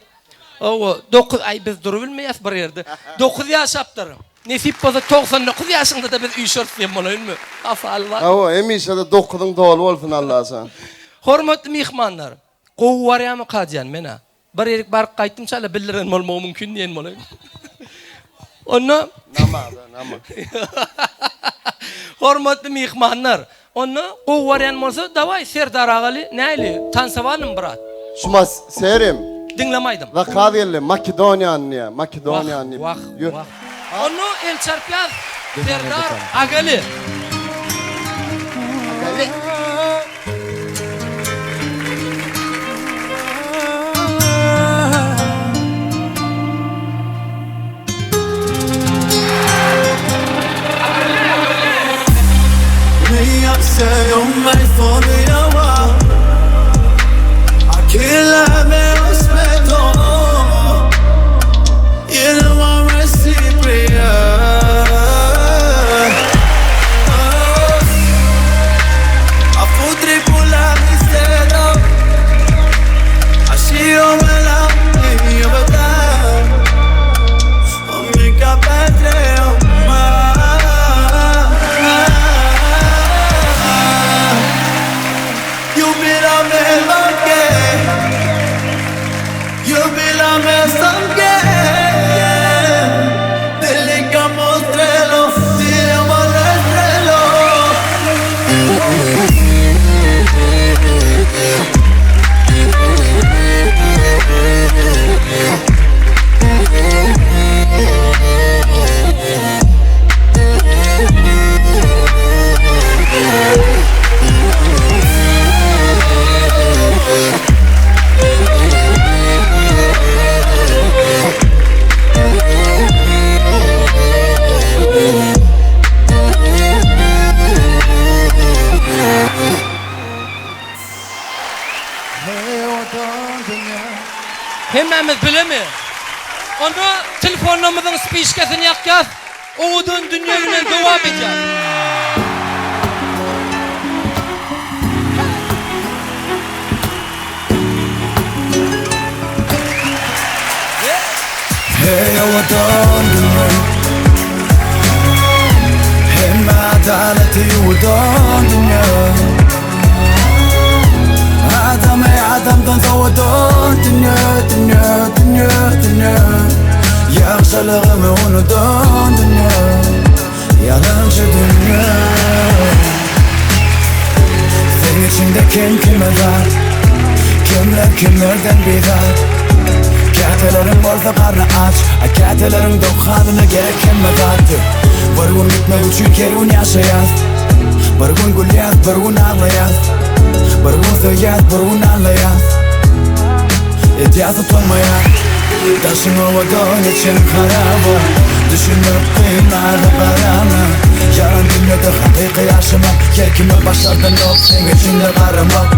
Hawa, dokuz, aý biz durubilmeýäs bir ýerde. Dokuz ýaşapdyr. Nesip bolsa 99 ýaşyňda-da biz üýşeris diýen bolaýynmy? Afaly bar. Hawa, hemişe-de dokuzyň doly bolsun Allajan. Hormatly myhmanlar, gowy barýamyka diýýän men-ä. Bir ýerik baryp gaýtdym çala bildiren bolmagy mümkin diýen bolaýyn. Onda Namaza, nama. Hormatly myhmanlar, onda gowy barýan bolsa dawaý Serdar agaly näli tansa barmy brat? Şuma Serim. Diňlem aýdym. Zakaz geldi Makedoniýany diýýär, Makedoniýany diýip. Wah, wah, wah. Onda el çarpýas Serdar agaly. Agaly. Hemmämiz bilemi? Onda telefonlarymyzyň spişkesini ýakýas, owadan dünýe bilen dowam edýäs. Heý owadan dünýe Hemme adalaty ýuwudan dünýe Adamy adamdan sowadan dünýe dünýe dünýe dünýe Ýagşylygymy unudan dünýe Ýalançy dünýe Seň içiňde kim kime zat Kimler kimlerden bizar Käteleriň bolsa garny aç A käteleriň dok halyna gerek hemme zat Bir gün gitmek üçin her gün ýaşaýas Bir gün gülýäs bir gün aglaýas Bir gün söýýäs bir gün aldaýas Edýäs utanmaýas Daşyň owadan içiň haraba Düşünmek kyn arda garana Ýalan dünýede hakyky ýaşamak Her kime başardanok seň içiňde garamak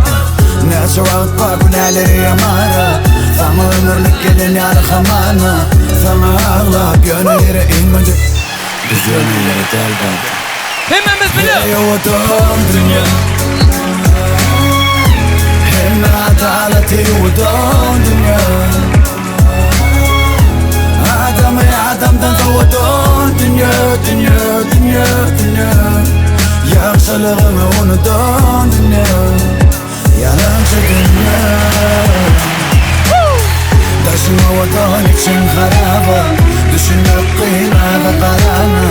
Näçe wagt bar günäleri ýamara. Saňa ömürlik gelen ýaly hamana Saňa aglap ýöne ýere inmedik Biz ýöne ýere däl bärde Hemmemiz bile. Ey owadan dünýä Hemme adalaty ýuwudan dünýä Adamy adamdan sowadan dünýä dünýä dünýä dünýä Ýagşylygyňy unudan dünýä Ýalançy dünýä Daşyň owadan içiň haraba Düşünmek kyn aga garana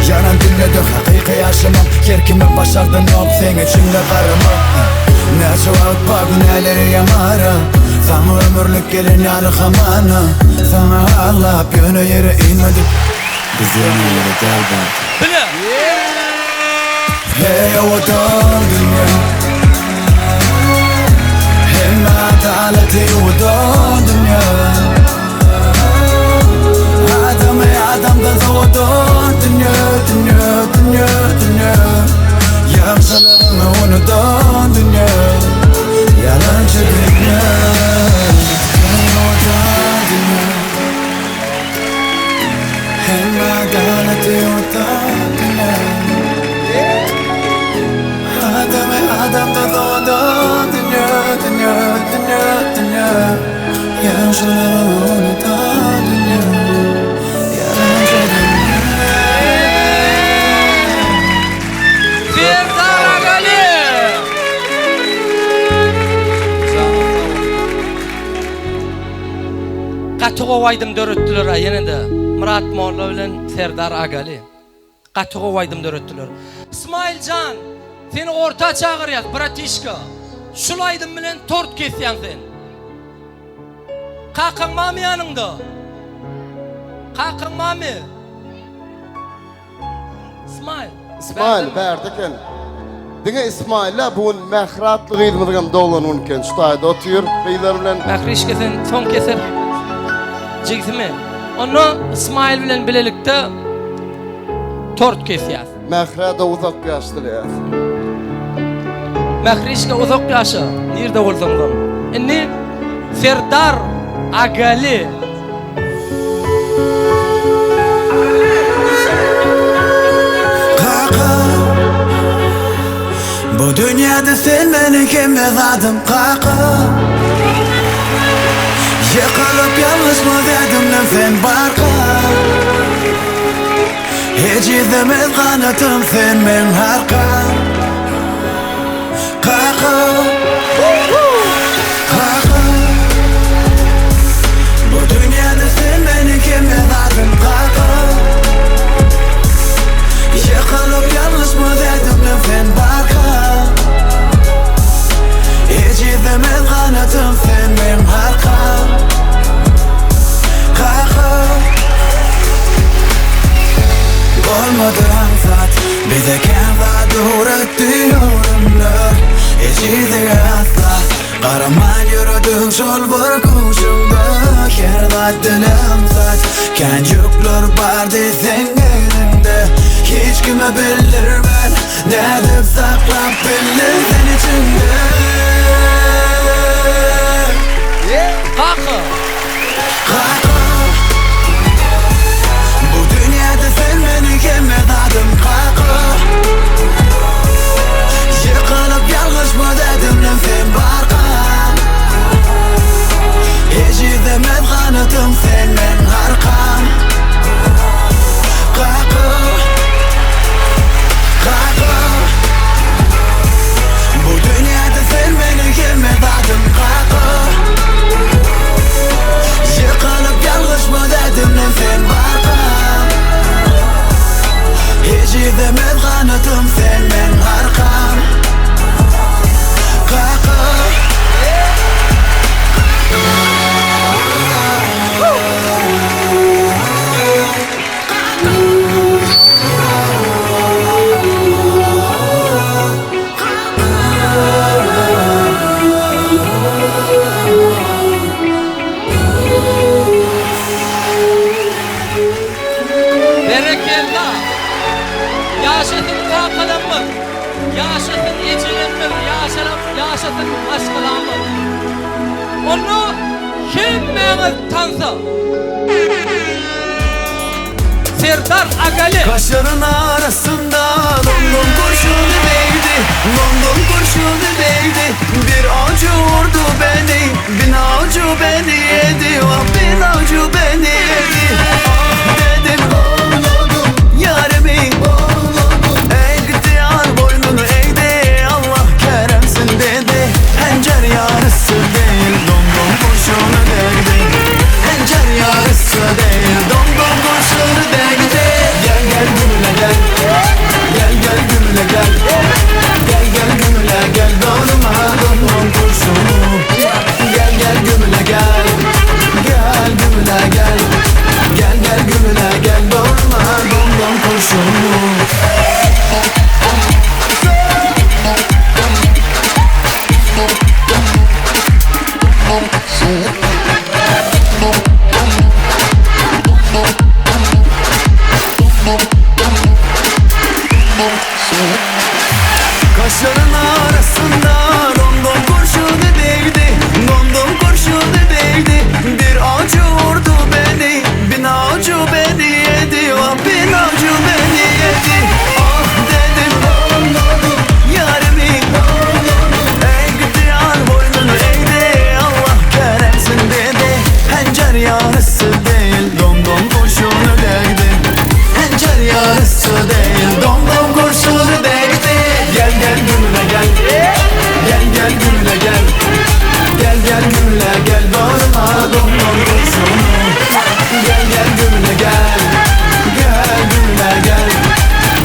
Ýalan dünýede hakyky ýaşamak Her kime başardanok seň içiňde garamak Näçe wagt bar günäleri ýamara Saňa ömürlik gelen ýaly hamana Saňa aglap ýöne ýere inmedik Biz ýöne ýere däl bärde. Bile. Hey owadan dünýä Hemme adalaty ýuwudan dünýä Adamy adamdan sowadan dünýä dünýä dünýä dünýä Ýagşylygyňy unudan dünýä Ýalançy dünýä Hey owadan dünýä Hemme adalaty ýuwudan dünýä Adamy adamdan sowadan dünýä dünýä dünýä dünýä Ýagşylygyňy unudan dünýä Ýalançy dünýä Serdar Agaly! Gaty gowy aýdym döretdiler-ä ýene-de Myrat molla bilen Serdar Agaly. Gaty gowy aýdym döretdiler. Smile jan, seni orta çagyrýas, bratişka. Şul aýdym bilen tort kesýäň sen. Kakaň bamy ýanyňda? Kakaň bamy? Ismail. Ismail bärde eken. Diňe Ismail däl, bu gün Mähri atly gyzymyzyň hem doglan güni eken. Şu taýda otyr gyzlar bilen. Mährişke sen soň keser. Jigsimi? Onda Ismail bilen bilelikde tort kesýäs. Mährä-de uzak ýaş dileýäs. Mährişke uzak ýaşa, nirde bolsaňam. Indi Serdar Agaly. Kaka Bu dünýäde sen meniň hemme zadym kaka Ýykylyp ýalňyşmaz ädimlem sen barka Ejizlemez ganatym sen meň arkam Kaka Kaka Bu dünýäde sen meniň hemme zadym kaka Ýykylyp ýalňyşmaz ädimlem sen barka Ejizlemez ganatym sen meň arkam Kaka Bolmady aňsat Bize kän zat öwretdi öwrümler Ejizlige asla Garaman ýörediň şol bir köwşüňde Her zat dile aňsat Kän ýükler bardy seň egniňde Hiç kime bildirmän Nädip saklap bildiň sen içiňde Kaka! Kaka! Bu dünýäde sen meniň hemme zadym kaka Ýykylyp ýalňyşmaz ädimlem sen barka Ejizlemez ganatym sen meň arkam Kaka Kaka Bu dünýäde sen meniň hemme zadym kaka Ýykylyp ýalňyşmaz ädimlem sen barka Ejizlemez ganatym sen meň arkam Kaka. Berekella! Ýaşasyn kakalarymyz! Ýaşasyn ejelerimiz! Ýaşasyn maşgalamyz! Onda hemme. Hemmäňiz tansa. Serdar Agaly. Kaşların arasında London kurşunu değdi London kurşunu değdi Bir avcı vurdu beni Bin avcı beni yedi Ah bin avcı beni yedi Ah dedim ağladım Yarimi ağladım Eğdi boynunu eğdi Allah keremsin dedi Hencer yarısı değil Domdom kurşunu değdi Hencer yarısı değil Domdom kurşunu değdi Gel gel gümüle gel Gel gel gümüle gel Gel gel gümüle gel Bağrıma domdom kurşunu Gel gel gümüle gel Gel gümüle gel Gel gel gümüle gel Bağrıma domdom kurşunu Kaşların arasında London kurşunu değdi London kurşunu değdi Bir avcı vurdu beni Bin avcı beni yedi Ah bin avcı beni yedi Ah dedim ağladım Yarimi Eğdi yar boynunu eğdi Allah keremsin dedi Hencer yarısı değil Domdom kurşunu değdi Hencer yarısı değil Domdom kurşunu değdi Gel gel gümüle gel Gel gel gümüle gel Gel gel gümüle gel Bağrıma domdom kurşunu Gel gel gümüle gel Gel gümüle gel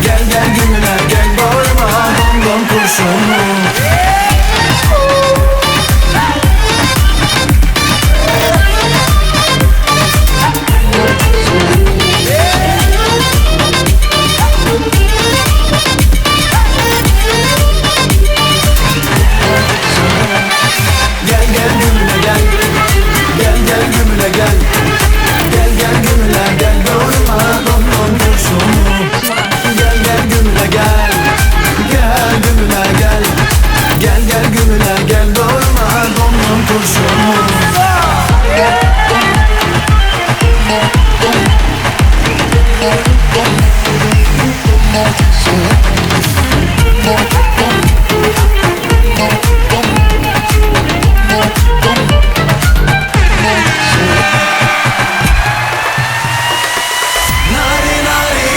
Gel gel gümüle gel Bağrıma domdom kurşunu Gel gel gümüle gel Gel gel gümüle gel Gel gel gümüle gel Bağrıma domdom kurşunu Gel gel gümüle gel Gel gümüle gel Gel gel gümüle gel Bağrıma domdom kurşunu Nari nari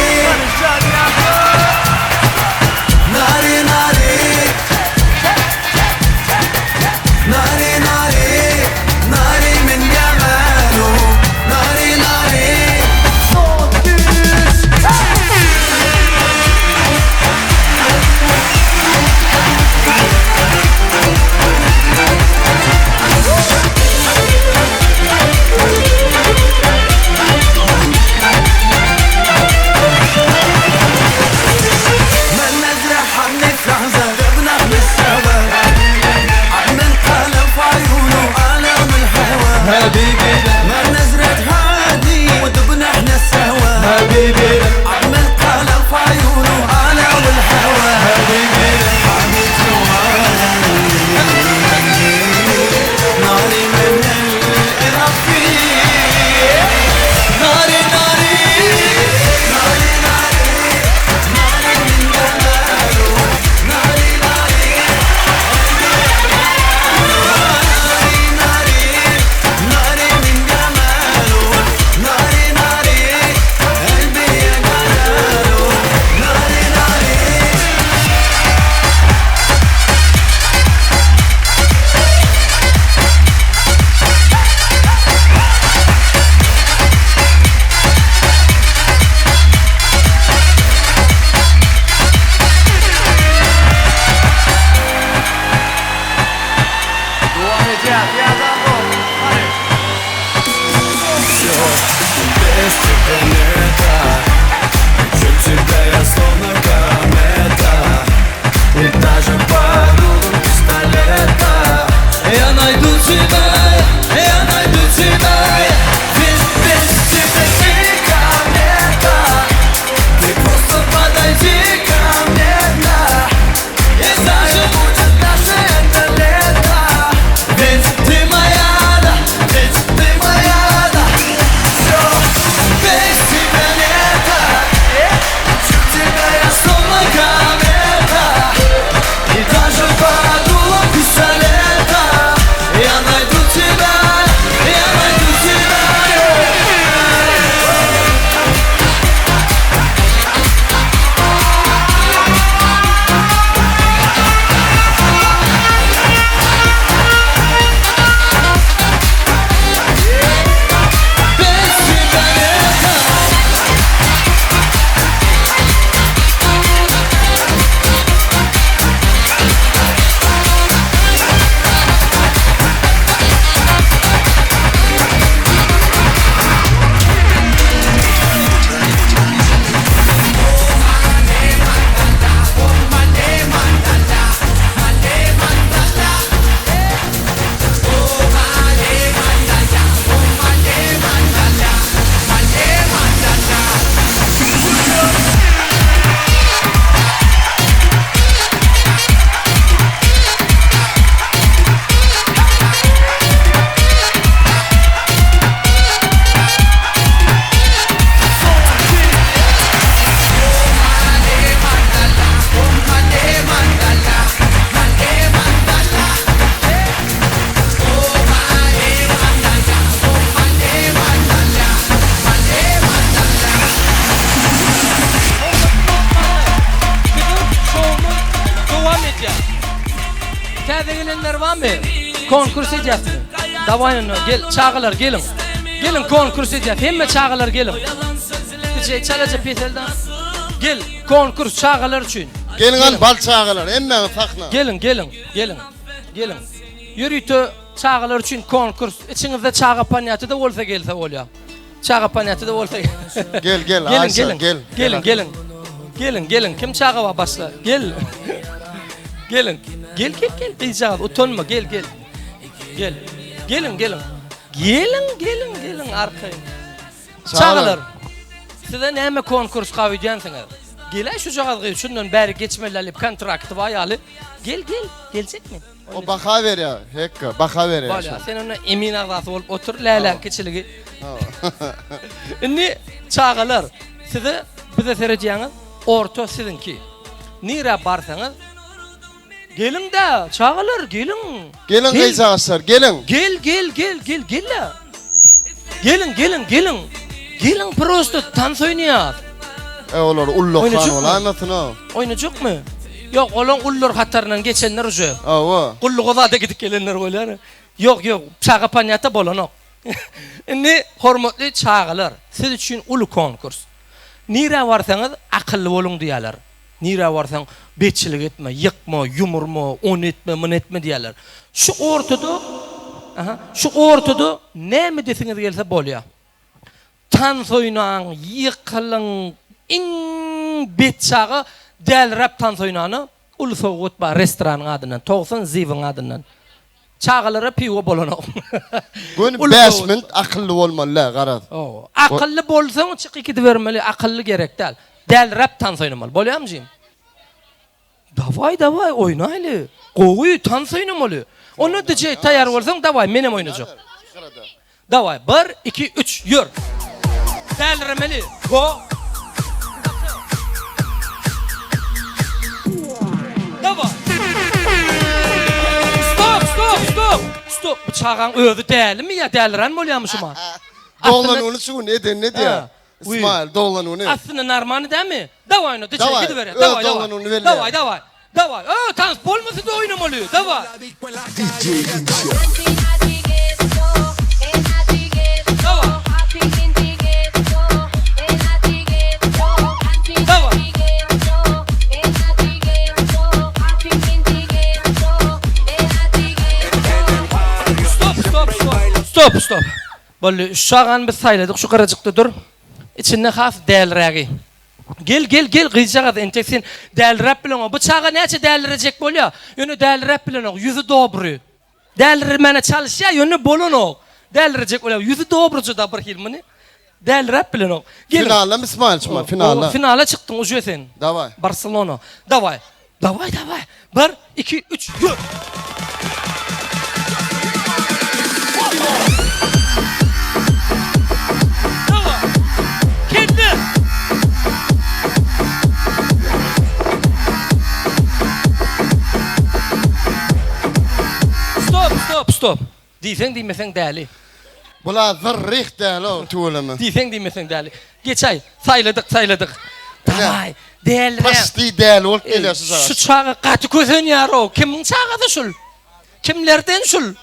Nari nari Nari nari Nari min jamalu Nari nari من نزرع نفرح زغبنا من السوا من قلم في عيونه قلم الهوى حبيبي من نزرة هادي ودبنا احنا السوا حبيبي من قلم في عيونه قلم الهوى حبيبي حبيبتي ناري من الرفيق ناري ناري ناري ناري ناري من جماله ناري ناري ناري ناري ناري من جماله ناري ناري قلبي يا جلاله ناري ناري Без тебя не так Хочу тебя я словно комета И даже под дулом пистолета Я найду тебя, я найду тебя Ведь без тебя ты комета Ты просто подойди ко мне, да И даже будет наше это лето Ведь ты моя, да, ведь ты barmy? Konkurs edýäsmi? Dawaý onda gel çagalar geliň. Geliň konkurs edýäs. Hemme çagalar geliň. DJ çalaja peseldi. Gel konkurs çagalar üçin. Geliň al bal çagalar hemmäňiz sahna. Geliň geliň geliň geliň. Ýörite çagalar üçin konkurs. Içiňizde çaga panýaty-da bolsa gelse bolýar. Çaga panýaty-da bolsa Gel gel Geliň Aýşa geliň. gel. Geliň geliň. Geliň geliň. Kim çaga bar başla. Gel. Geliň. Gel gel gel gyzjagaz utanma gel gel. Gel. Geliň geliň. Geliň geliň geliň arkaýyn. Çagalar. Size näme konkurs gawy öýdýänsiňiz? Geläý şujagaz gyz şundan bäri geçmeli diýip kontrakty bar ýaly. Gel gel. Geljekmi? O baha berýär, Hekka, baha berýär. Bolýar. Sen onda emin agzasy bolup otur, läläň kiçiligi. Indi çagalar, size bize seredýäňiz, orta siziňki. Nirä barsaňyz, geliň-dä, çagalar, geliň. Geliň gyzjagazlar, geliň. Gel, gel, gel, gel, gel-ä. Geliň, geliň, geliň. Geliň prosto tans oýnaýas. E olar ullakan bolaýmasyn-ow. Oýnajakmy? Ýok, olaň ullar hataryndan geçenler uje. Hawa. Gulluga zada gidip gelenler bolýar. Ýok, ýok, çaga panýata bolanok. Indi hormatly çagalar, siz üçin uly konkurs. Nirä barsaňyz akylly boluň diýýärler. Nirä barsaň betçilik etme, ýykma, ýumurma, ony etme, muny etme diýýärler. Şu ortada, aha, şu ortada näme edesiňiz gelse bolýar. Tans oýnaň, ýykylyň, iň bet çaga däliräp tans oýnana uly sowgat bar restoranyň adyndan, 90 Ziwiň adyndan. Çagalara piwo bolanok. Göni 5 minut akylly bolmaly-dä garaz. Hawa. Akylly bolsaň çykyp gidibermeli, akylly gerek däl. Däliräp tans oýnamaly. Bolýarmy jigim? Dawaý dawaý oýnaýly. Gowy tans oýnamaly. Onda DJ taýýar bolsaň dawaý menem oýnajak. Dawaý bir iki üç ýör. Däliremeli go. Dawaý. Stop stop stop. Stop bu çagaň özi dälimi ýa dälirän bolýamy şuma? Doglan güni şu gün edenini edýär. Ismail doglan güni. Aslynda normany dämi? Dawaý onda DJ gidiberýär. Öz Dawaý doglan gününi dawaý. belleýär. Dawaý dawaý. Dawaý. Ö tans bolmasa-da oýnamaly. Dawaý. DJ Inçe. Dawaý. Dawaý. Stop stop stop. Stop stop. Boldy, şu çagany biz saýladyk, şu gyrajykda dur. Içinde has dälirägi. Gel, gel, gel, gyzjagaz, entek sen däliräp bileňok. Bu çaga näçe dälirejek bolýa, ýöne däliräp bilenok, ýüzi dobry. Dälirmäne çalyşýa, ýöne bolanok. Dälirejek bolýa, ýüzi dobruja-da bir hili muny. Däliräp bilenok. Geliň. Finalda İsmail çyma, finalda. Finala çykdyň uje sen. Daway. Barselona. Daway. Daway daway. Bir, iki, üç, ýör. Daway. Kelle. Stop, stop, stop. Diýseň diýmeseň däli. Bula zyrryh däl-ow tüweleme. Diýseň diýmeseň däli. Geçäý. Saýladyk saýladyk. Dawaý. Dälirä. Paşti däli bolup gelýär şu çaga. Şu çaga gaty kösenýär-ow. Kimiň çagasy şul? Kimlerden şul?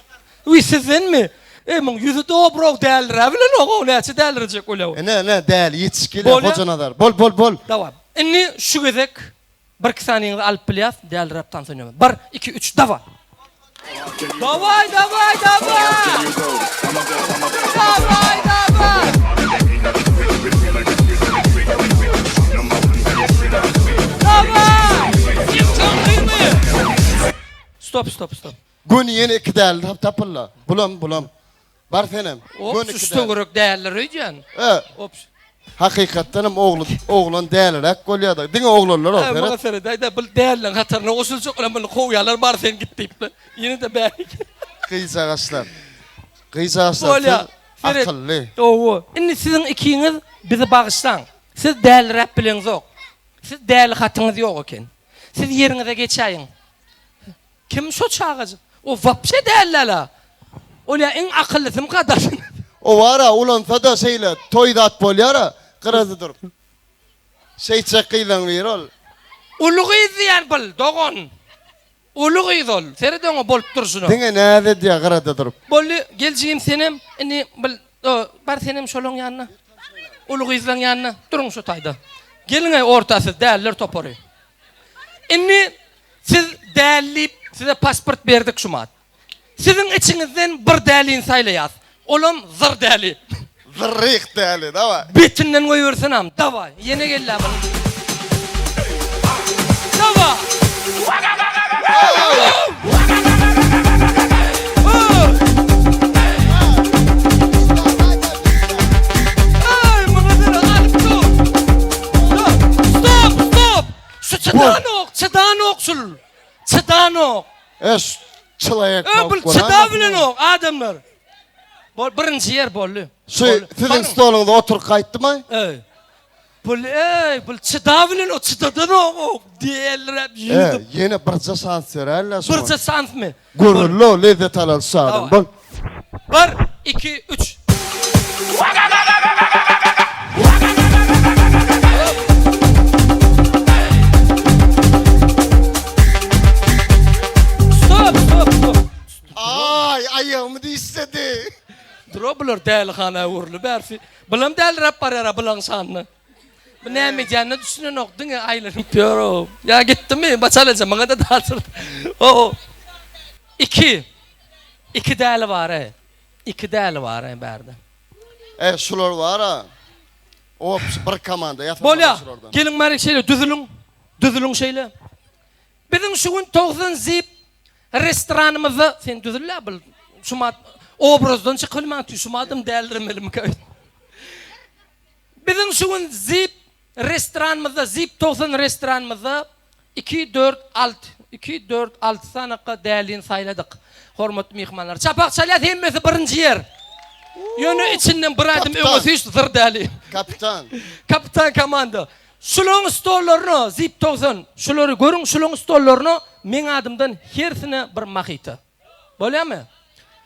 Wiý sizdenmi? Eý muň ýüzi dobrow dälirä bilenok-ow näçe dälirejek bolýa. Ine ine däli ýetişip gelýär Hojanazar. Bol bol bol. Daway. Indi şu gezek Birki sanyňyzy alyp bilýäs, däliräp tans oýnamaly. Bir, iki, üç, dawa! Dawaý, dawaý, dawaý! Dawaý, dawaý! Dawaý! Kim çaňkymy? Stop, stop, stop. Göni ýene iki däli tapyldy. Bulam, bulam. Bar senem. Ops, şu töwerek dälidir öýdýän. E. Ops. Hakykatdan hem ogly, oglan däliräk bolýar-da. Diňe oglanlar ol, seret. Maňa seret, aýda, bul dälileriň hataryna goşuljak, olam muny kowýarlar, bar sen git diýip. Ýene-de bärik. Gyzjagaşlar. Gyzjagaşlar siz akylly. Hawa. Indi siziň ikiňiz bizi bagyşlaň. Siz däliräp bileňzok. Siz däli hatyňyz ýok eken. Siz ýeriňize geçäýiň. Kim şo çagajyk? O wapşe dälläla. Ol ýa iň akyllysymyka daşyny. O bara ulansa-da şeýle toý zat bolýara gyrada durup. Şeýtjek gyzlaň biri ol. Uly gyz diýýän bil, dogan. Uly gyz ol. Seret oňa bolup durşuna. Diňe näz edýär gyrada durup. Boldy, gel jigim senem indi bil bar senem şolaň ýanyna. Uly gyzlaň ýanyna. Duruň şu taýda. Geliň-eý orta siz däliler topary. Indi siz däli diýip size pasport berdik şumat. Siziň içiňizden bir dälini saýlaýas. Olam zyr däli. Zyrryk däli, dawaý. Betinden goýbersenam, dawaý. Ýene gel-ä bir. Dawaý. Eý, muňa seni alyp dur. Stop, stop. Şu çydanok, çydanok şul. Çydanok. Eş, çylaýak Ö, bul çyda bilenok adamlar. Bol, birinji ýer boldy. Şu siziň stoluňyzda oturyp gaýtdymy? Eý. Bul, eý, bul çyda bilenok, çydadanok. Deliräp ýüzüp. E, ýene birje şans beräýler şuňa. Birje şansmy? Göreli, lezzet alaly şu adam. Bol. Bir, iki, üç. Stop, stop, stop. Aý, aýagymy dişledi. Dur, bular dälihana öwrüldi bärsi. Bulam däliräp barýar-a bulaň şanyna. Bu näme edýänine düşünenok, diňe aýlanyp ýör-ow. Ýa gitdimi? Baçalaja maňa-da daçyr. O. Iki. Iki däli bar-eý. Iki däli bar-eý bärde. E, şular bar-a. Opşy bir komanda ýasamaly Bolýa. şulardan. Geliň bärik şeýle düzüliň. Düzüliň şeýle. Biziň şu gün 90 zip restoranymyzda sen düzül-ä bil. Şumat obrazdan çykybilmän tüý şumadam däldiremelimika. Biziň şu gün Zip restoranymyzda, Zip 90 restoranymyzda iki, dört, alty, iki, dört, alty sanaka dälini saýladyk. Hormatly myhmanlar. Çapak çalýas hemmesi birinji ýer. Ýöne içinden bir aýdym öňe süýşdi zyr däli. Kapitan. Kapitan komanda. Şularyň stollaryna Zip 90, şulary görüň, şularyň stollaryna meň adymdan hersine bir mahita. Bolýamy?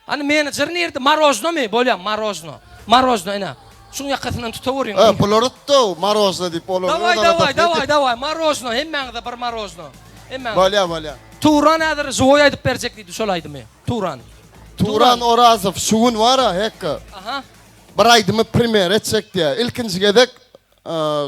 Hany menejer nirde? Marožnomy? Bolýa, marožno. Marožno ine. Şuň ýakasyndan tutaweriň. E, bular utdy, marožno diýip olar. Daway, daway, daway, daway. Marožno, hemmäňize bir marožno. Hemmäňize. Bolýa, bolýa. Turan häzir žiwoý aýdyp berjek diýdi şol aýdymy. Turan. Turan Orazow şu gün bar-a, hekga. Aha. Bir aýdymy premýera etjek diýýär. Ilkinji gezek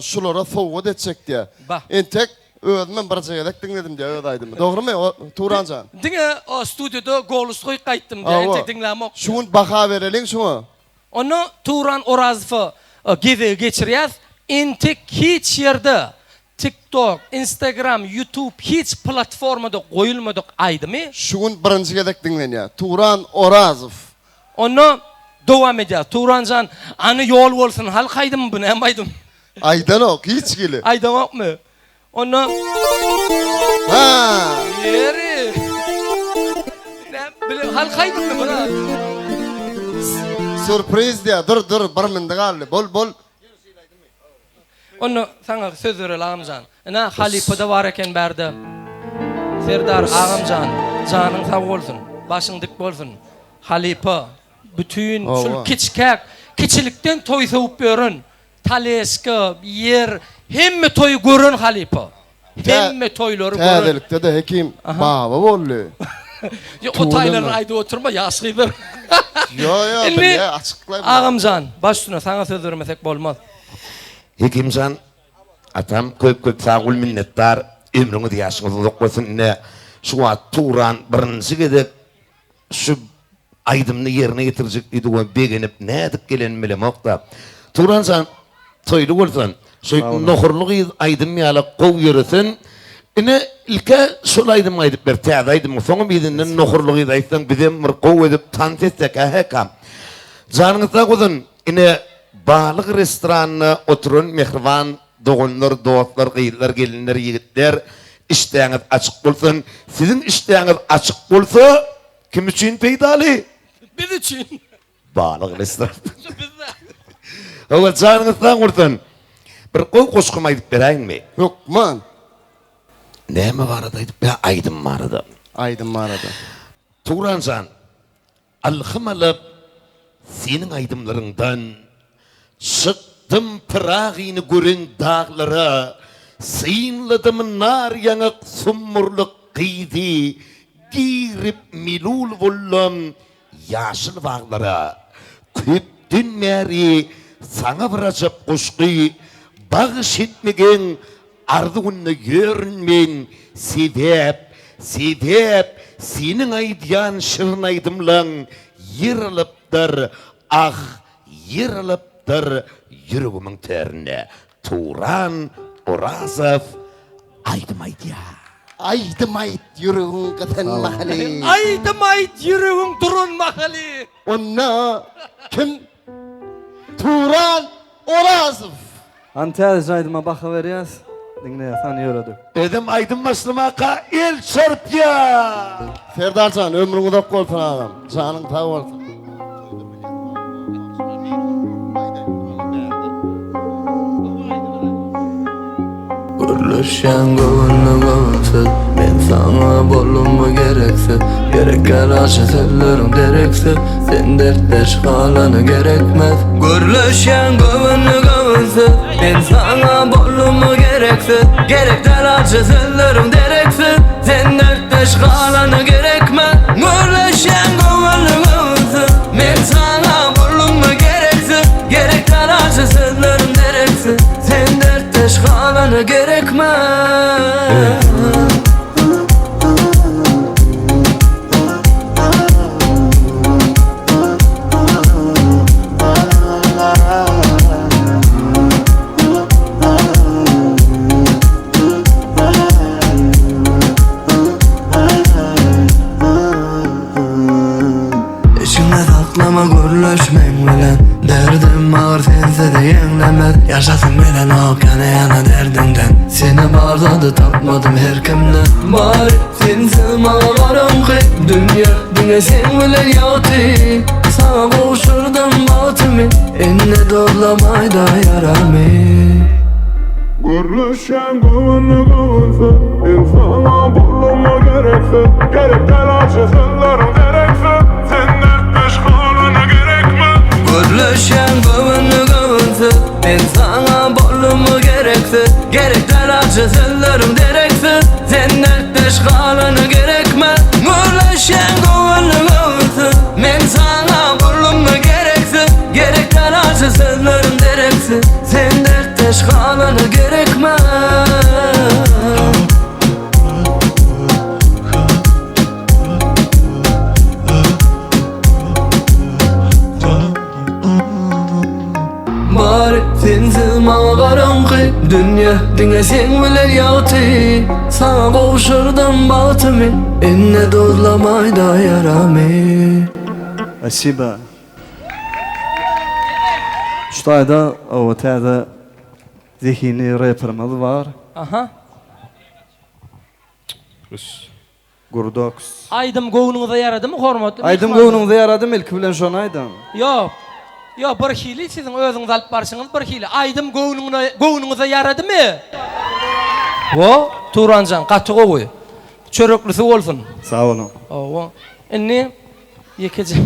şulara sowgat etjek diýýär. Bah. Entek özümem birje gezek diňledim diýýär öz aýdymy. Dogrymy, Turan jan? Diňe o studiýada golus goýup gaýtdym diýýär, entek diňlämok. Şu gün baha bereliň şuňa. Onda Turan Orazowa gezegi geçirýäs. Entek hiç ýerde TikTok, Instagram, YouTube hiç platformada goýulmadyk aýdymy. Şu gün birinji gezek diňlenýär. Turan Orazow. Onda dowam edýär. Turanjan, any ýol bolsun, halk aýdymy bu näme aýdym? Aýdanok hiç hili. Aýdaňokmy? Onda Ha. Ýeri. Näme bile halk aýdymmy bu? Sürpriz diýýär. Dur, dur, bir mindi galdy. Bol, bol. Onda saňa söz bereli agamjan. Ine halypada bar eken bärde. Serdar agamjan, janyň sag bolsun, başyň dik bolsun. Halypa bütin şul kiçikäk, kiçilikden toý söwüp ýören, taleska, ýer, hemme toýy gören halypa. Hemme toýlary gören. Täzelikde-de Hekim baba boldy. Ýok, o taýlaryny aýdyp oturma, ýaş gyzlar. Ýok, ýok, bilýär, açyklaý. Agamjan, baş üstüne, saňa söz bermesek bolmaz. Hekimjan, atam, köp köp sag bol, minnetdar. Ömrüňiz, ýaşyňyz uzak bolsun. Ine, şu wagt Turan birinji gezek Şu aýdymyny ýerine ýetirjek diýdi we begenip nädip gelenini bilemok-da. Turan jan, toýly bolsun. Şu Nohurly gyz aýdym ýaly gowy ýöresen. Ine, ilk-ä şol aýdymy aýdyp ber, täze aýdymyňy. Soňam yzyndan Nohurly gyz aýtsaň, bizem bir gowy edip tans etsek, hä, hekam. Janyňyz sag bolsun. Ine, Balyk restoranynda oturan mähriban doganlar, dostlar, gyzlar, gelinler, ýigitler, işdäňiz açyk bolsun. Siziň işdäňiz açyk bolsa, kim üçin peýdaly? Biz üçin. Balyk restoran. Hawa, janyňyz sag bolsun. Bir gowy goşgymy aýdyp beräýinmi? Hökman. Näme barada aýdyp ber? Aýdym barada. Aýdym barada. Turan jan, Ylham alyp seniň aýdymlaryňdan Çykdym Pyragyny gören daglara Synladym nar ýaňak sumurlyk. gyzy girip melul boldum ýaşyl baglara. Köpden bäri saňa bir ajap goşgy bagyş etmegeň arzuwynda ýörün men, sebäp, sebäp seniň aýdýan şirin aýdymlaň ýer alypdyr, ah, ýer alypdyr ýüregimiň töründe. Turan Orazow aýdym aýdýar. Aýdym aýt ýüregiň gysan mahaly. Aýdym aýt ýüregiň duran mahaly. Onda kim? Turan Orazow. Hany täzeje aýdyma baha berýäs. Diňleýäs hany ýöredik. Özem aýdym başlamaka el çarpýar. Serdarjan ömrüň uzak bolsun agam. Janyň sag bolsun. Gürleşýän göwünli göwünsiz Men saňa bolummy gereksiz Gerekýän ajy sözleriň dereksiz Sen dertdeş galany gerekmez Gürleşýän göwünli göwünsiz Men saňa bolummy gereksiz Gerek däl ajy sözleriň dereksiz Sen dertdeş galany gerekmez Gürleşýän göwünli göwünsiz Men saňa bolummy gereksiz Gerek däl ajy sözleriň dereksiz Sen dertdeş galany gerekmez. Içiňde saklama gürleş meň bilen Derdim agyr sensiz ýeňlemez Ýaşasym gelenok ýana-ýana derdiňden Seni bar zady tapmadym her kimden Bary sensiz maňa garaňky Dünýe diňe seň bilen ýagty Saňa gowşurdym bagtymy Indi dozlamaýda ýaramy. Gürleşýän göwünli göwünsiz Men saňa boluma gereksiz Gerek däl ajy sözleriň dereksiz Sen dertdeş galana gerekmi? Gürleşýän göwünli göwünsiz Men saňa boluma gereksiz Gerek däl ajy sözleriň dereksiz Sen dertdeş galana gerekmi? Gürleşýän göwünli göwünsiz Men saňa boluma gereksiz Gerek däl ajy sözleriň dereksiz Sen dertdeş galany gerekme. Bary sensiz maňa garaňky Dünýe diňe seň bilen ýagty Saňa gowşurdym bagtymy Indi duzlamaýda ýaramy. Spasiba. Şu taýda oba täze zehinli reperimiz bar. Aha. Gurdox. Aýdym göwnüňize ýaradymy hormatly myhmanlar? Aýdym göwnüňize ýaradymy ilki bilen şony aýdyň. Ýok. Ýok bir hili siziň özüňizi alyp barşyňyz bir hili. Aýdym göwnüňe göwnüňize ýaradymy? Wo, Turanjan gaty gowy. Çöreklisi bolsun. Sag boluň. Hawa. Indi Ýekeje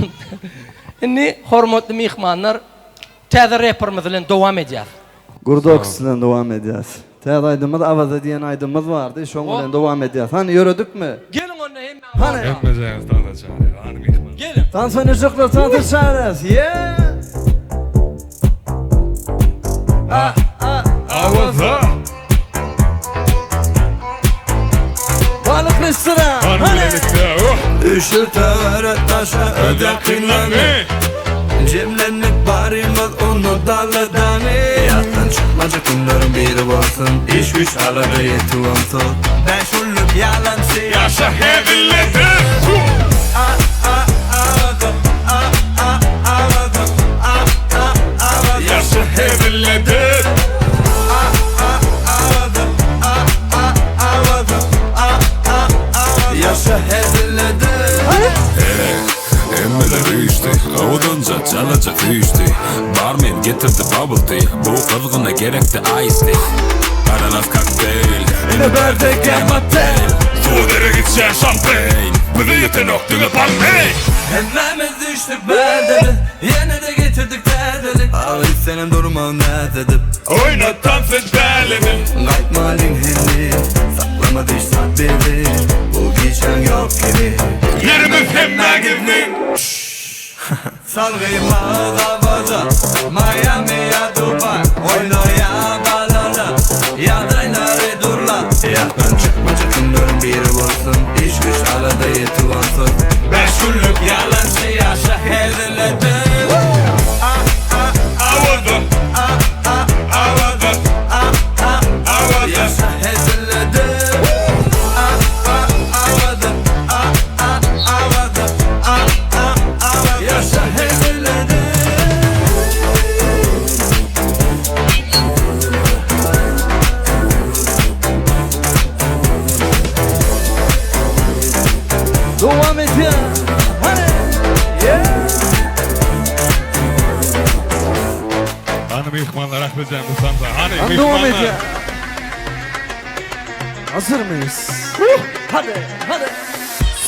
Indi hormatly myhmanlar täze reperimiz bilen dowam edýäs. Gurdoks bilen dowam edýäs. Täze aýdymymyz Awaza diýen aýdymymyz bardy, şoň bilen dowam edýäs. Hany ýöredikmi? Geliň onda hemmäňiz. Hany. Hemmejeňiz tansa çagyrýas, hany myhman. Geliň. Tans oýnajaklar tansa çagyrýas. Yeah! Awaza! Balyk restoran. Hany bilelikde. Üşür töwerek daşa öde kynlany Jemlendik barymyz unudaly dany Ýatdan çykmajak günleriň biri bolsun Iş güýç alada ýetip onsoň Bäş günlük ýalançy Ýaşa hezilledip. Ýaşa hezilledip. Ýaşa hezilledip. Hemmeler üýşdi, owadanja çalaja süýşdi. Barmen getirdi bubble tea, bu gyzgyna gerekdi ice tea. Ananas kokteýl, ine bärde gemotel. Suwa derek içýän şampeýn, bize ýetenok diňe Balmain. Hemmämiz düşdük bärde biz, ýene-de getirdik täzelik. Agy senem durma näz edip. Oýna tans et dälimi. Gaýtmalyň heniz, saklama hiç zat bizi. Biçäň ýok gibi. Ýerimiz hemmä gizlin. Salgyma gabaja, Miami ýa Dubaý, Oýnaýa balala, Ýagdaýlary durla. Ýatdan çykmajak günleriň biri bolsun, Iş güýç alada ýetip onsuz. Bäş günlük ýalançy ýaşa hezil edip. Awaza, Awaza, Awaza. Ýaşa hezil edip. Awaza, Awaza, Ýaşa hezil edip. Dowam edýär. Hany. Yeah. Hany myhmanlar ählijämiz tansa. Hany Hany dowam myhmanlar. edýär. Hazır mıyız? Hadi, hadi.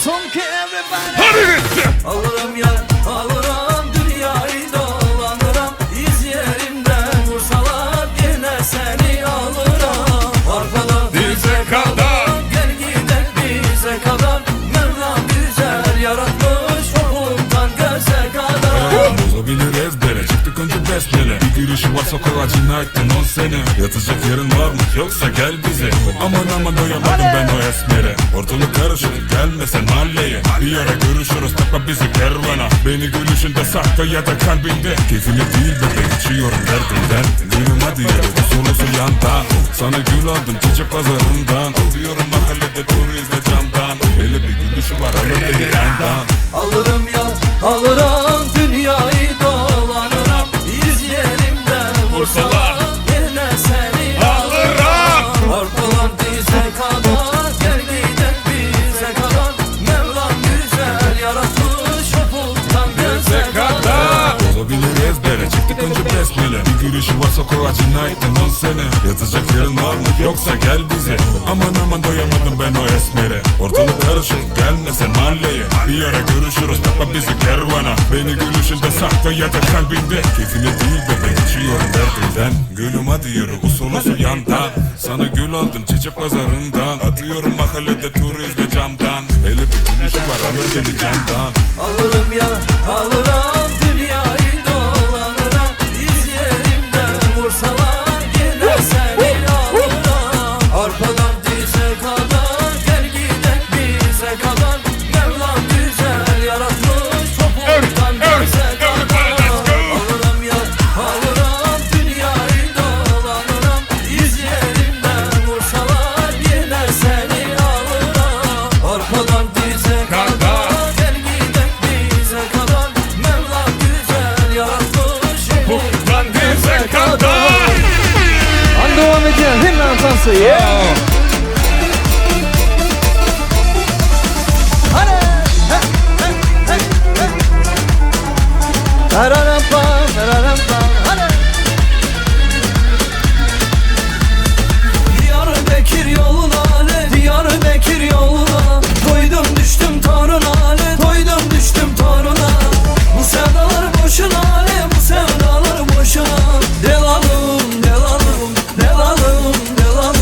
Soňky everybody. Hadi gitsin. Alyram ýar, alyram dünýäyi dolanyram Yz ýerimden vursalar ýene seni alyram Arkadan Dize kadar. Gel gidek bize kadar Mevlam güzel yaratmış ufuktan göze kadar Bozabilir ezbere çıktık önce besmele Bir girişi var sokağa cinayetten 10 sene Yatacak yerin var mı yoksa gel bize Aman aman doyamadım ben o esmere Ortalık karışık gelmesen mahalleye Bir ara görüşürüz takma bizi kervana Beni gülüşünde sakla ya da kalbinde Keyfini değil bebek içiyorum derdimden Gülüm hadi yürü solusu yandan Sana gül aldım çiçek pazarından Atıyorum mahallede tur izle camdan Hele bir gülüşü var alır beni yandan Alırım ya, alırım dünyayı dolanırım Yüz yerimden vursalar yine seni alırım Arpalar dize kadar gel gidek bize kadar Mevlam güzel yaratmış ufuktan göze kadar Bozabilir ezbere çıktık önce besmele Bir girişi var sokağa cinayetten 10 sene Yatacak yerin var mı yoksa gel bize Aman aman doyamadım ben o esmere Ortalık karışık gelmesen mahalleye Bir ara görüşürüz takma bizi kervana Beni gülüşünde sakla ya da kalbinde Keyfine değil bebek içiyorum derdimden Gülüm hadi yürü usul usul yandan Sana gül aldım çiçek pazarından Atıyorum mahallede tur izle camdan Hele bir gülüşü var alır beni candan Alırım ya, alırım dünyayı dolanırım Yüz yerimden vursalar yine seni alırım Arpalar dize kadar gel gidek bize kadar Mevlam güzel yaratmış topuktan göze kadar Alırım ya, alırım dünyayı dolanırım Yüz yerimden vursalar yine seni alırım Arpalar dize kadar gel gidek bize kadar Mevlam güzel yaratmış Topuktan dize kadar Hany dowam edýär. Hemmäň tansy. Yeah. Hany. Hey, hey, hey, hey. Tararam pam, tararam pam. Hany. Diyarbakır yoluna le Diyarbakır yoluna Toydum düştüm toruna le Toydum düştüm toruna Bu sevdalar boşuna le Bu sevdalar boşuna Delalım delalım delalım delalım.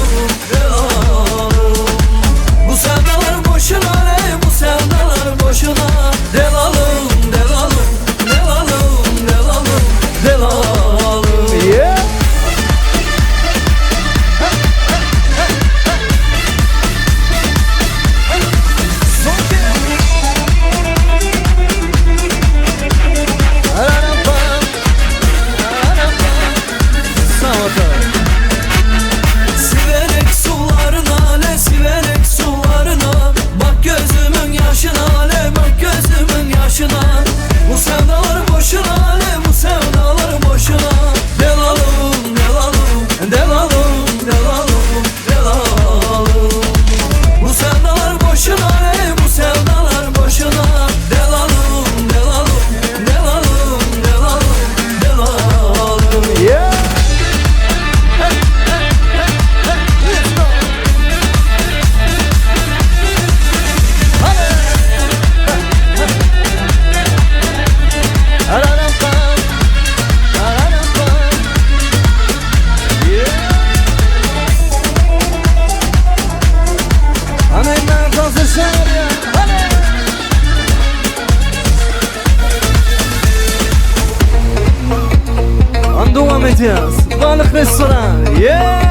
aýdýas. Balyk restoran. Yeah!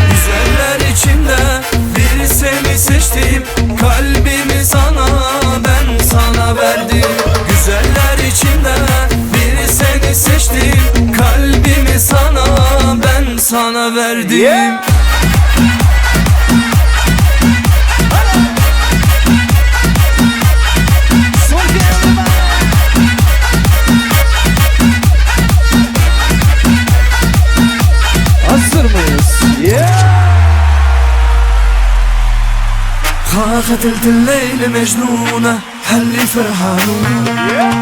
Güzeller içinde bir seni seçtim Kalbimi sana ben sana verdim Güzeller içinde bir seni seçtim Kalbimi sana ben sana verdim Yeah! Hazır mıyız? Yeah! قتلت الليل مجنونة حلي فرحانة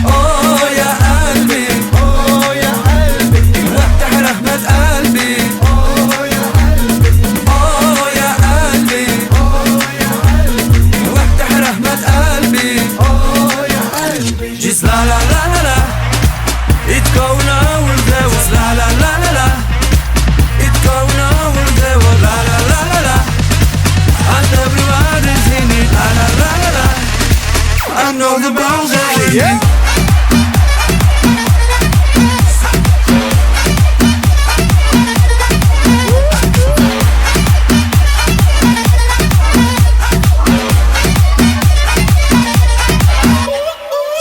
Oh يا قلبي Oh يا قلبي وقت رحمة قلبي Oh يا قلبي Oh يا قلبي Oh يا قلبي وقت رحمة قلبي Oh يا قلبي Just la la la la la It go now there was la la la la la It go now there was la la la la la And everybody's in it la la la la la I know the bounds are in it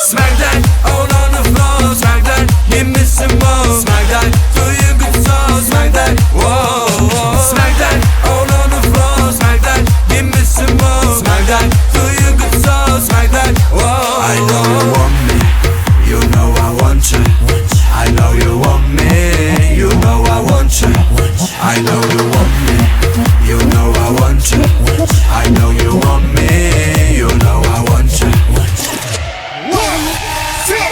Smack that all on the floor. Smack that, give me some more. Smack that, do you good so? Smack that, whoa, whoa. Smack that all on the floor. Smack that, give me some more. Smack that, do you good so? Smack that, whoa. I know you want me, you know I want you. I know you want me, you know I want you. I know you want me, you know I want you. I know you want me, you know I want you. One, two,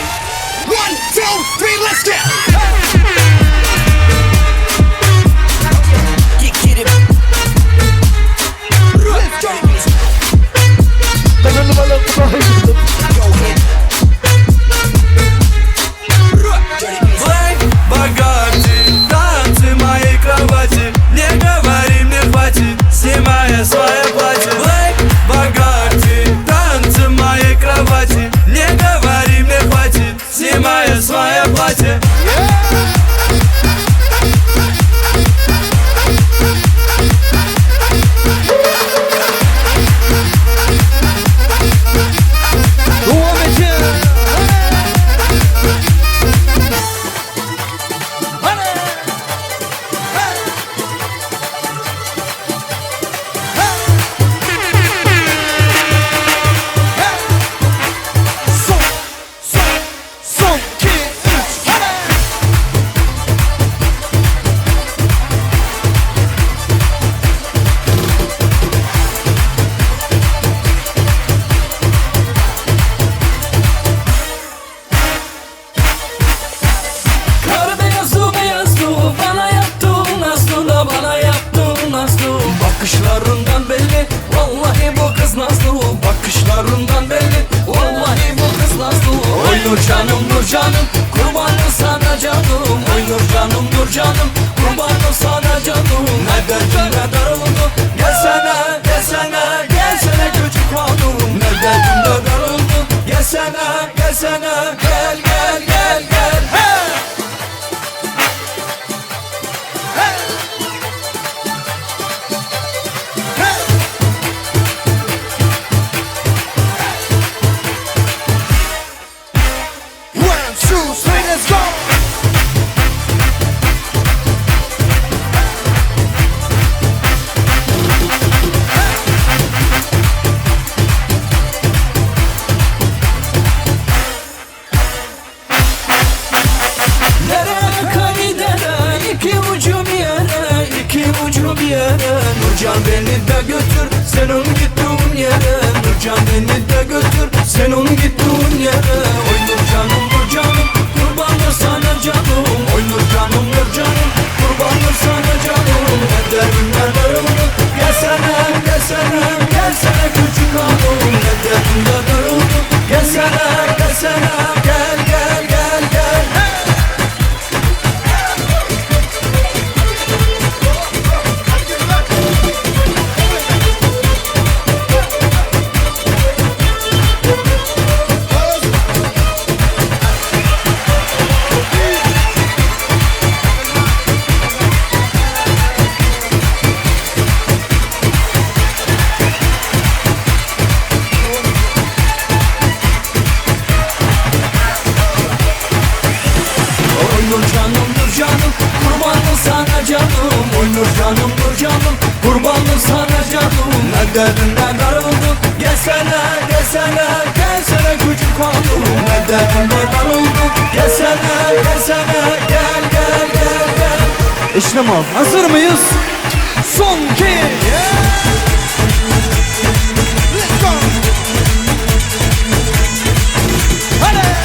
one, two, three, let's go! Get it. Let's go! Black Bugatti, танцы моей кровати Не говори мне хватит, снимая свое платье Black Bugatti, танцы моей кровати Не говори мне хватит, снимая свое платье Son, son, son, 2, 3, hadi! Kar beyazdı beyazdı bana yaptın nazlı da bana yaptın nazlı Bakışlarından belli vallahi bu kız nazlı Bakışlarından belli vallahi bu kız nazlı Oy nur canım nur canım kurbanım sana canım Oy nur canım nur canım kurbanım sana canım Ne derdine darıldı gelsene gelsene gelsene küçük hanım Ne derdine darıldı gelsene gelsene gel gel gel gel hey! One, two, three, let's go! Dere karidere iki ucu bir yere iki ucu bir yere Nurcan beni de götür sen onu gittiğin yere Nurcan beni de götür sen onu gittiğin yere Oy Nurcanım Nurcanım kurbandır sana canım Oy Nurcanım Nurcanım kurbandır sana canım Ne derdimle darıldı gelsene gelsene gelsene küçük hanım Ne derdimle darıldı gelsene gelsene. Mededinde darıldım Gelsene gelsene gelsene küçük hanım Mededinde darıldım Gelsene gelsene gel gel gel gel İşlem al. Hazır mıyız? Son iki. Yeah. Let's go. Hadi.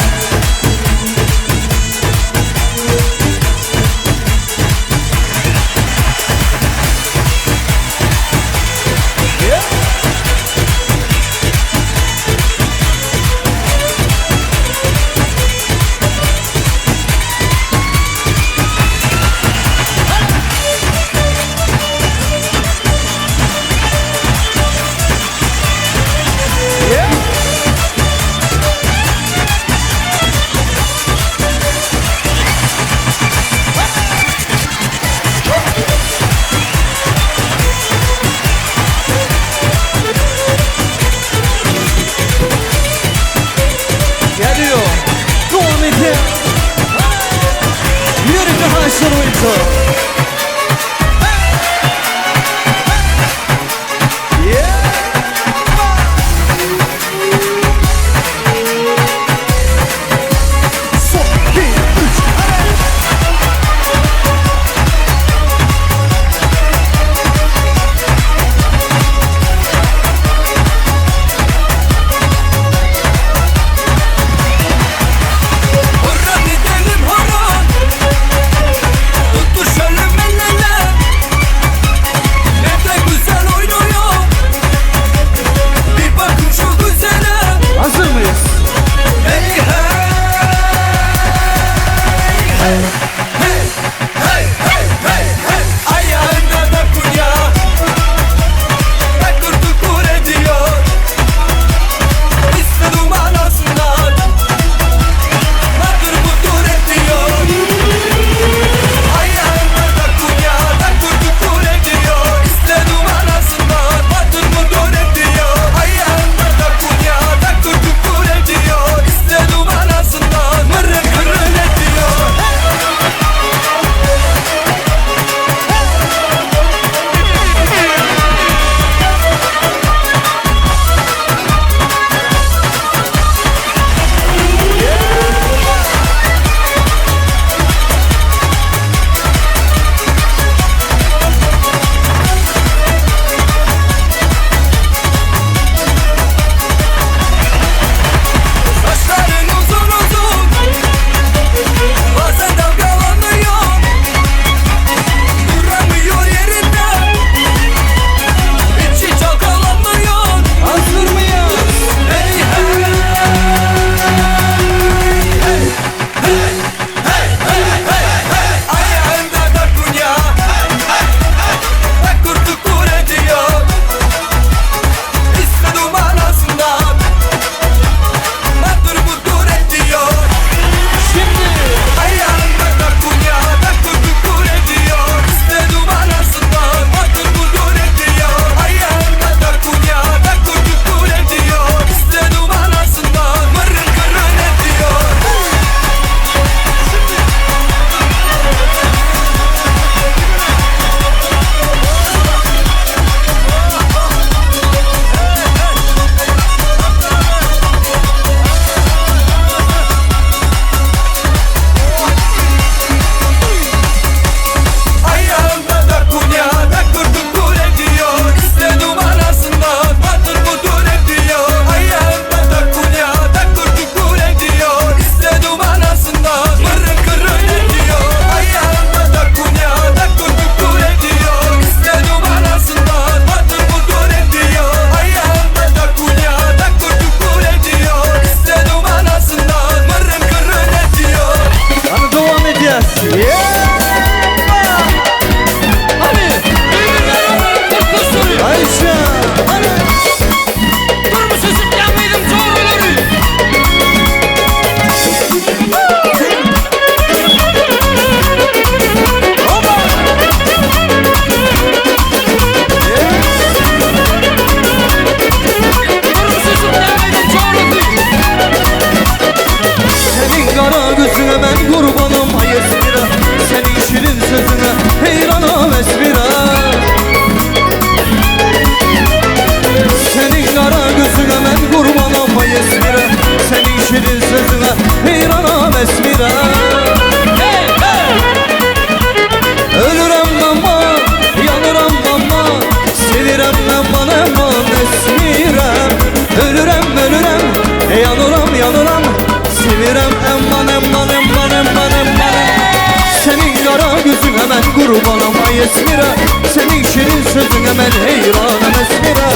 Esmira Seniň şirin sözüňe men heýranam Esmira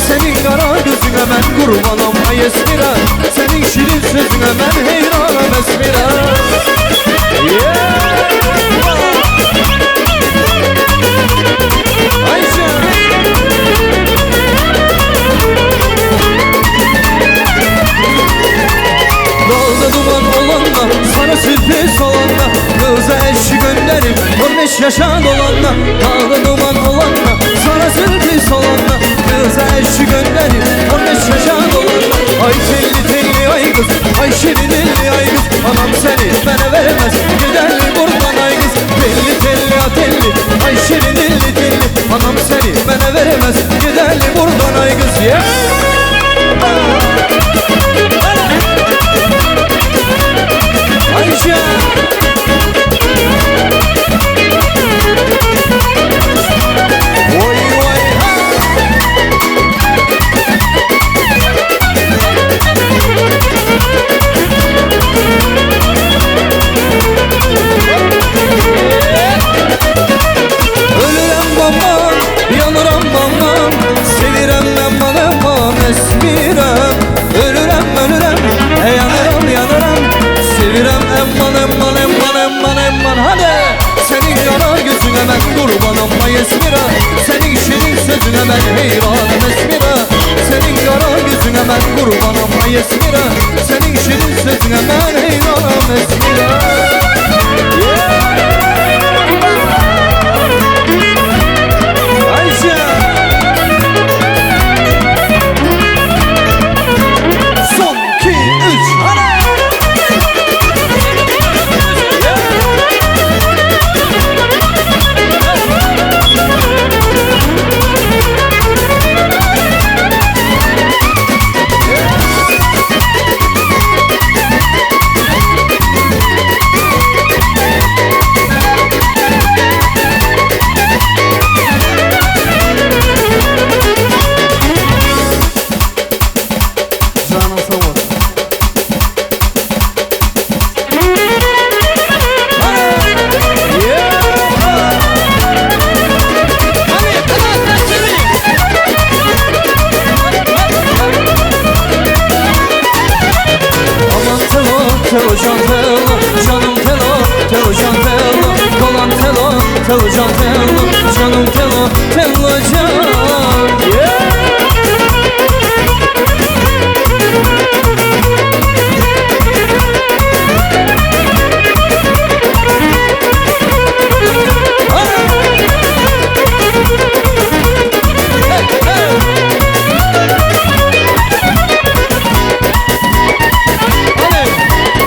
Seniň gara gözüňe men gurbanam aý Esmira Seniň şirin sözüňe men heýranam Esmira Aýşe Dağda duman olanda, sana sürpriz olanda Kıza eşi gönderip 15 yaşa dolanda Dağda duman olanda, sana sürpriz olanda Kıza eşi gönderip 15 yaşa dolanda Ay telli telli ay kız, ay şirin elli ay kız Anam seni bana vermez, gider buradan ay kız Telli telli a telli, ay şirin elli telli Anam seni bana vermez, gider buradan ay kız Yeah! Ayşe! Oy oy ha! Ölürem baba, yanıram baba Sevirem aman aman esmirem Ölürem ölürem, e yanıram yanıram Sevirem emman emman emman emman emman Hadi! Senin yara gözüne ben kurbanım ay esmira Senin şirin sözüne ben heyranım esmira Senin yara gözüne ben kurbanım ay esmira Senin şirin sözüne ben heyranım esmira Ayşe! Son, 2, 3, hadi! Janyň sag bolsun. Aman telo, telo can telo, canım telo, telo can telo, dolan telo, telo can telo, canım telo, telo can. Yeah! Hadi!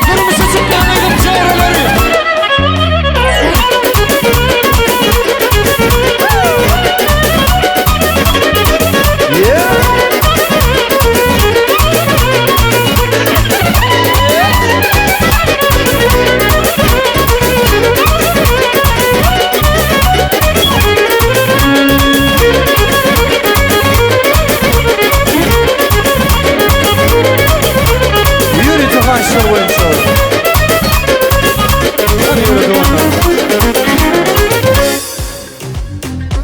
Durmuşa çıkan aydın çevreleri. Ýörite haýyşlar boýunça. Hany ýörite onda.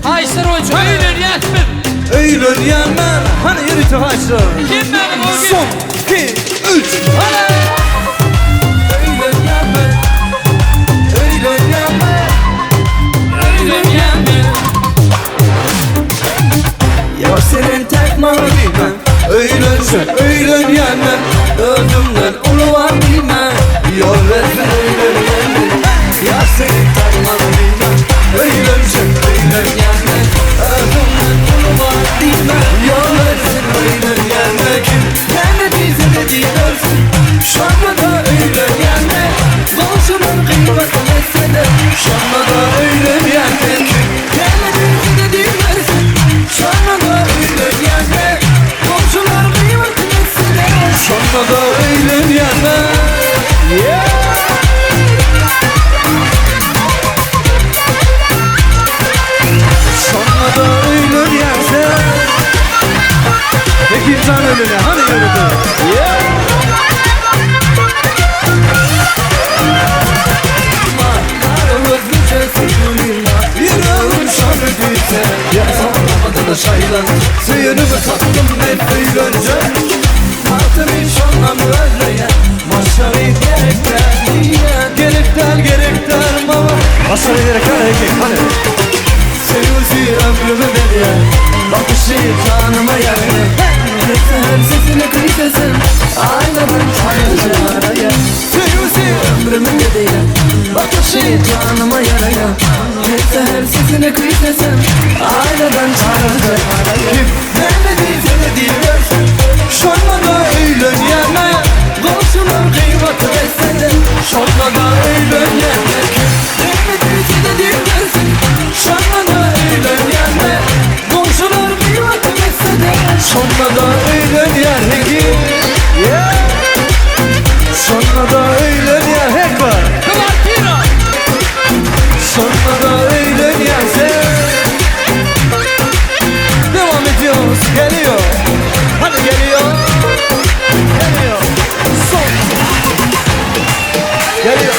Haýyşlar boýunça öýlenýäs biz. Öýlenýän men, hany ýörite haýyşlar. Hemmämiz o gün. Son, 2, 3, hany! Öýlenýän men, öýlenýän men, Öýlenýän men. Ya senin tek maňa diýme Öýlensen öýlenýän men Özümden uly bar diýme Ýol bersin öýlenýän men Ya senin tek maňa diýme Öýlensen öýlenýän men Özümden uly bar diýme Ýol bersin öýlenýän men Kim näme diýse de diýibersin Şonda da öýlenýän men Goňşular gyýbat etse de Şonda da öýlenýän men Kim näme diýse de diýibersin Şonda da öýlenýän men Goňşular gyýbat etse de Şonda da öýlenýän men Yeah! Şonda da öýlenýän sen Hekimjan öýlenýär, hany ýörite. Yeah! Ýüregim ömri diýse Ýa soramadyny şaýlan Söýenimi tapdym men öýlenjek Bagtymy şondan gözleýän Başga gyz gerek däl diýýän Gerek däl gerek däl maňa Başga gyz gerek däl hekim hany Söýgüsi ömrümi berýän Bakyşy janyma ýarýan Her sesini küýsesem Aýnadan çalaja garaýan Söýgüsi ömrümi berýän Bakyşy janyma ýaraýan Her säher sesini küýsesem Aýnadan çalaja garaýan Näme diýsene diýibersin Şonda-da öýlenýän men Goňşular gyýbaty etse-de Şonda-da öýlenýän men Näme diýsene diýibersin Şonda-da öýlenýän men Goňşular gyýbaty etse-de Şonda-da öýlenýän hekim Yeah Şonda-da öýlenýän hek bar Kwartira Şonda-da öýlenýän sen Devam ediyoruz geliyor Hadi geliyor Geliyor Son Geliyor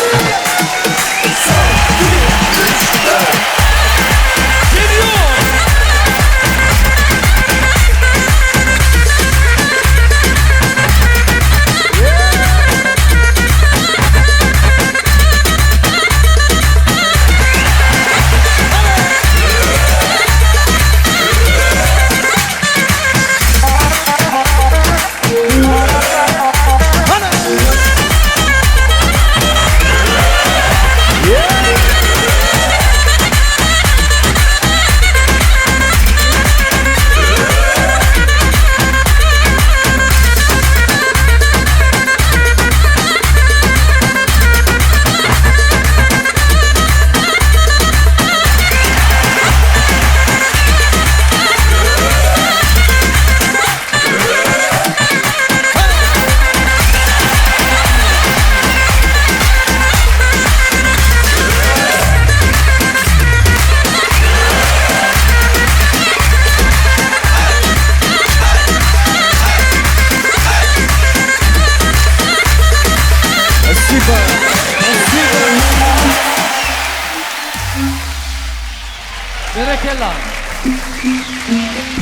Berekella.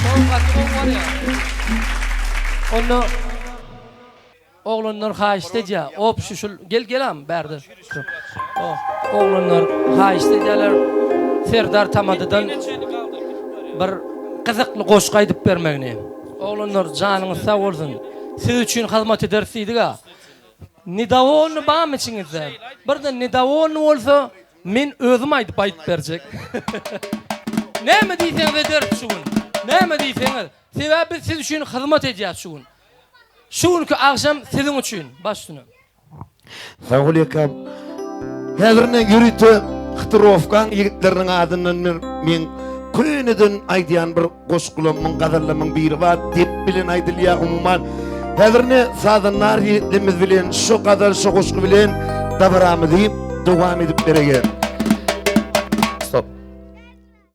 Gowy gaty gowy bolýar. Onda oglanlar haýyşt edýär. Op şu şul gel gelam bärde. O oglanlar haýyşt edýärler. Serdar Tamadydan bir gyzykly goşgy aýdyp bermegini. Oglanlar janyňyz sag bolsun. Siz üçin hyzmat ederis diýdik-a. Nedowolny barmy içiňizde? Birden nedowolny bolsa men özüm aýdyp aýdyp berjek. Näme diýseňiz ederis şu gün. Näme diýseňiz. Sebäbi biz siz üçin hyzmat edýäs şu gün. Şu günki agşam siziň üçin. Baş üstüne. Sag bol ýekam. Häzir ine ýörite Hytyrowkaň ýigitleriniň adyndan bir meň köneden aýdýan bir goşgulamyň, gazallamyň biri bar, dep bilen aýdylýar umuman. Häzir ine sazandar ýigitlerimiz bilen şo gazal, şo goşgy bilen dabaramyzy dowam edip bereýär.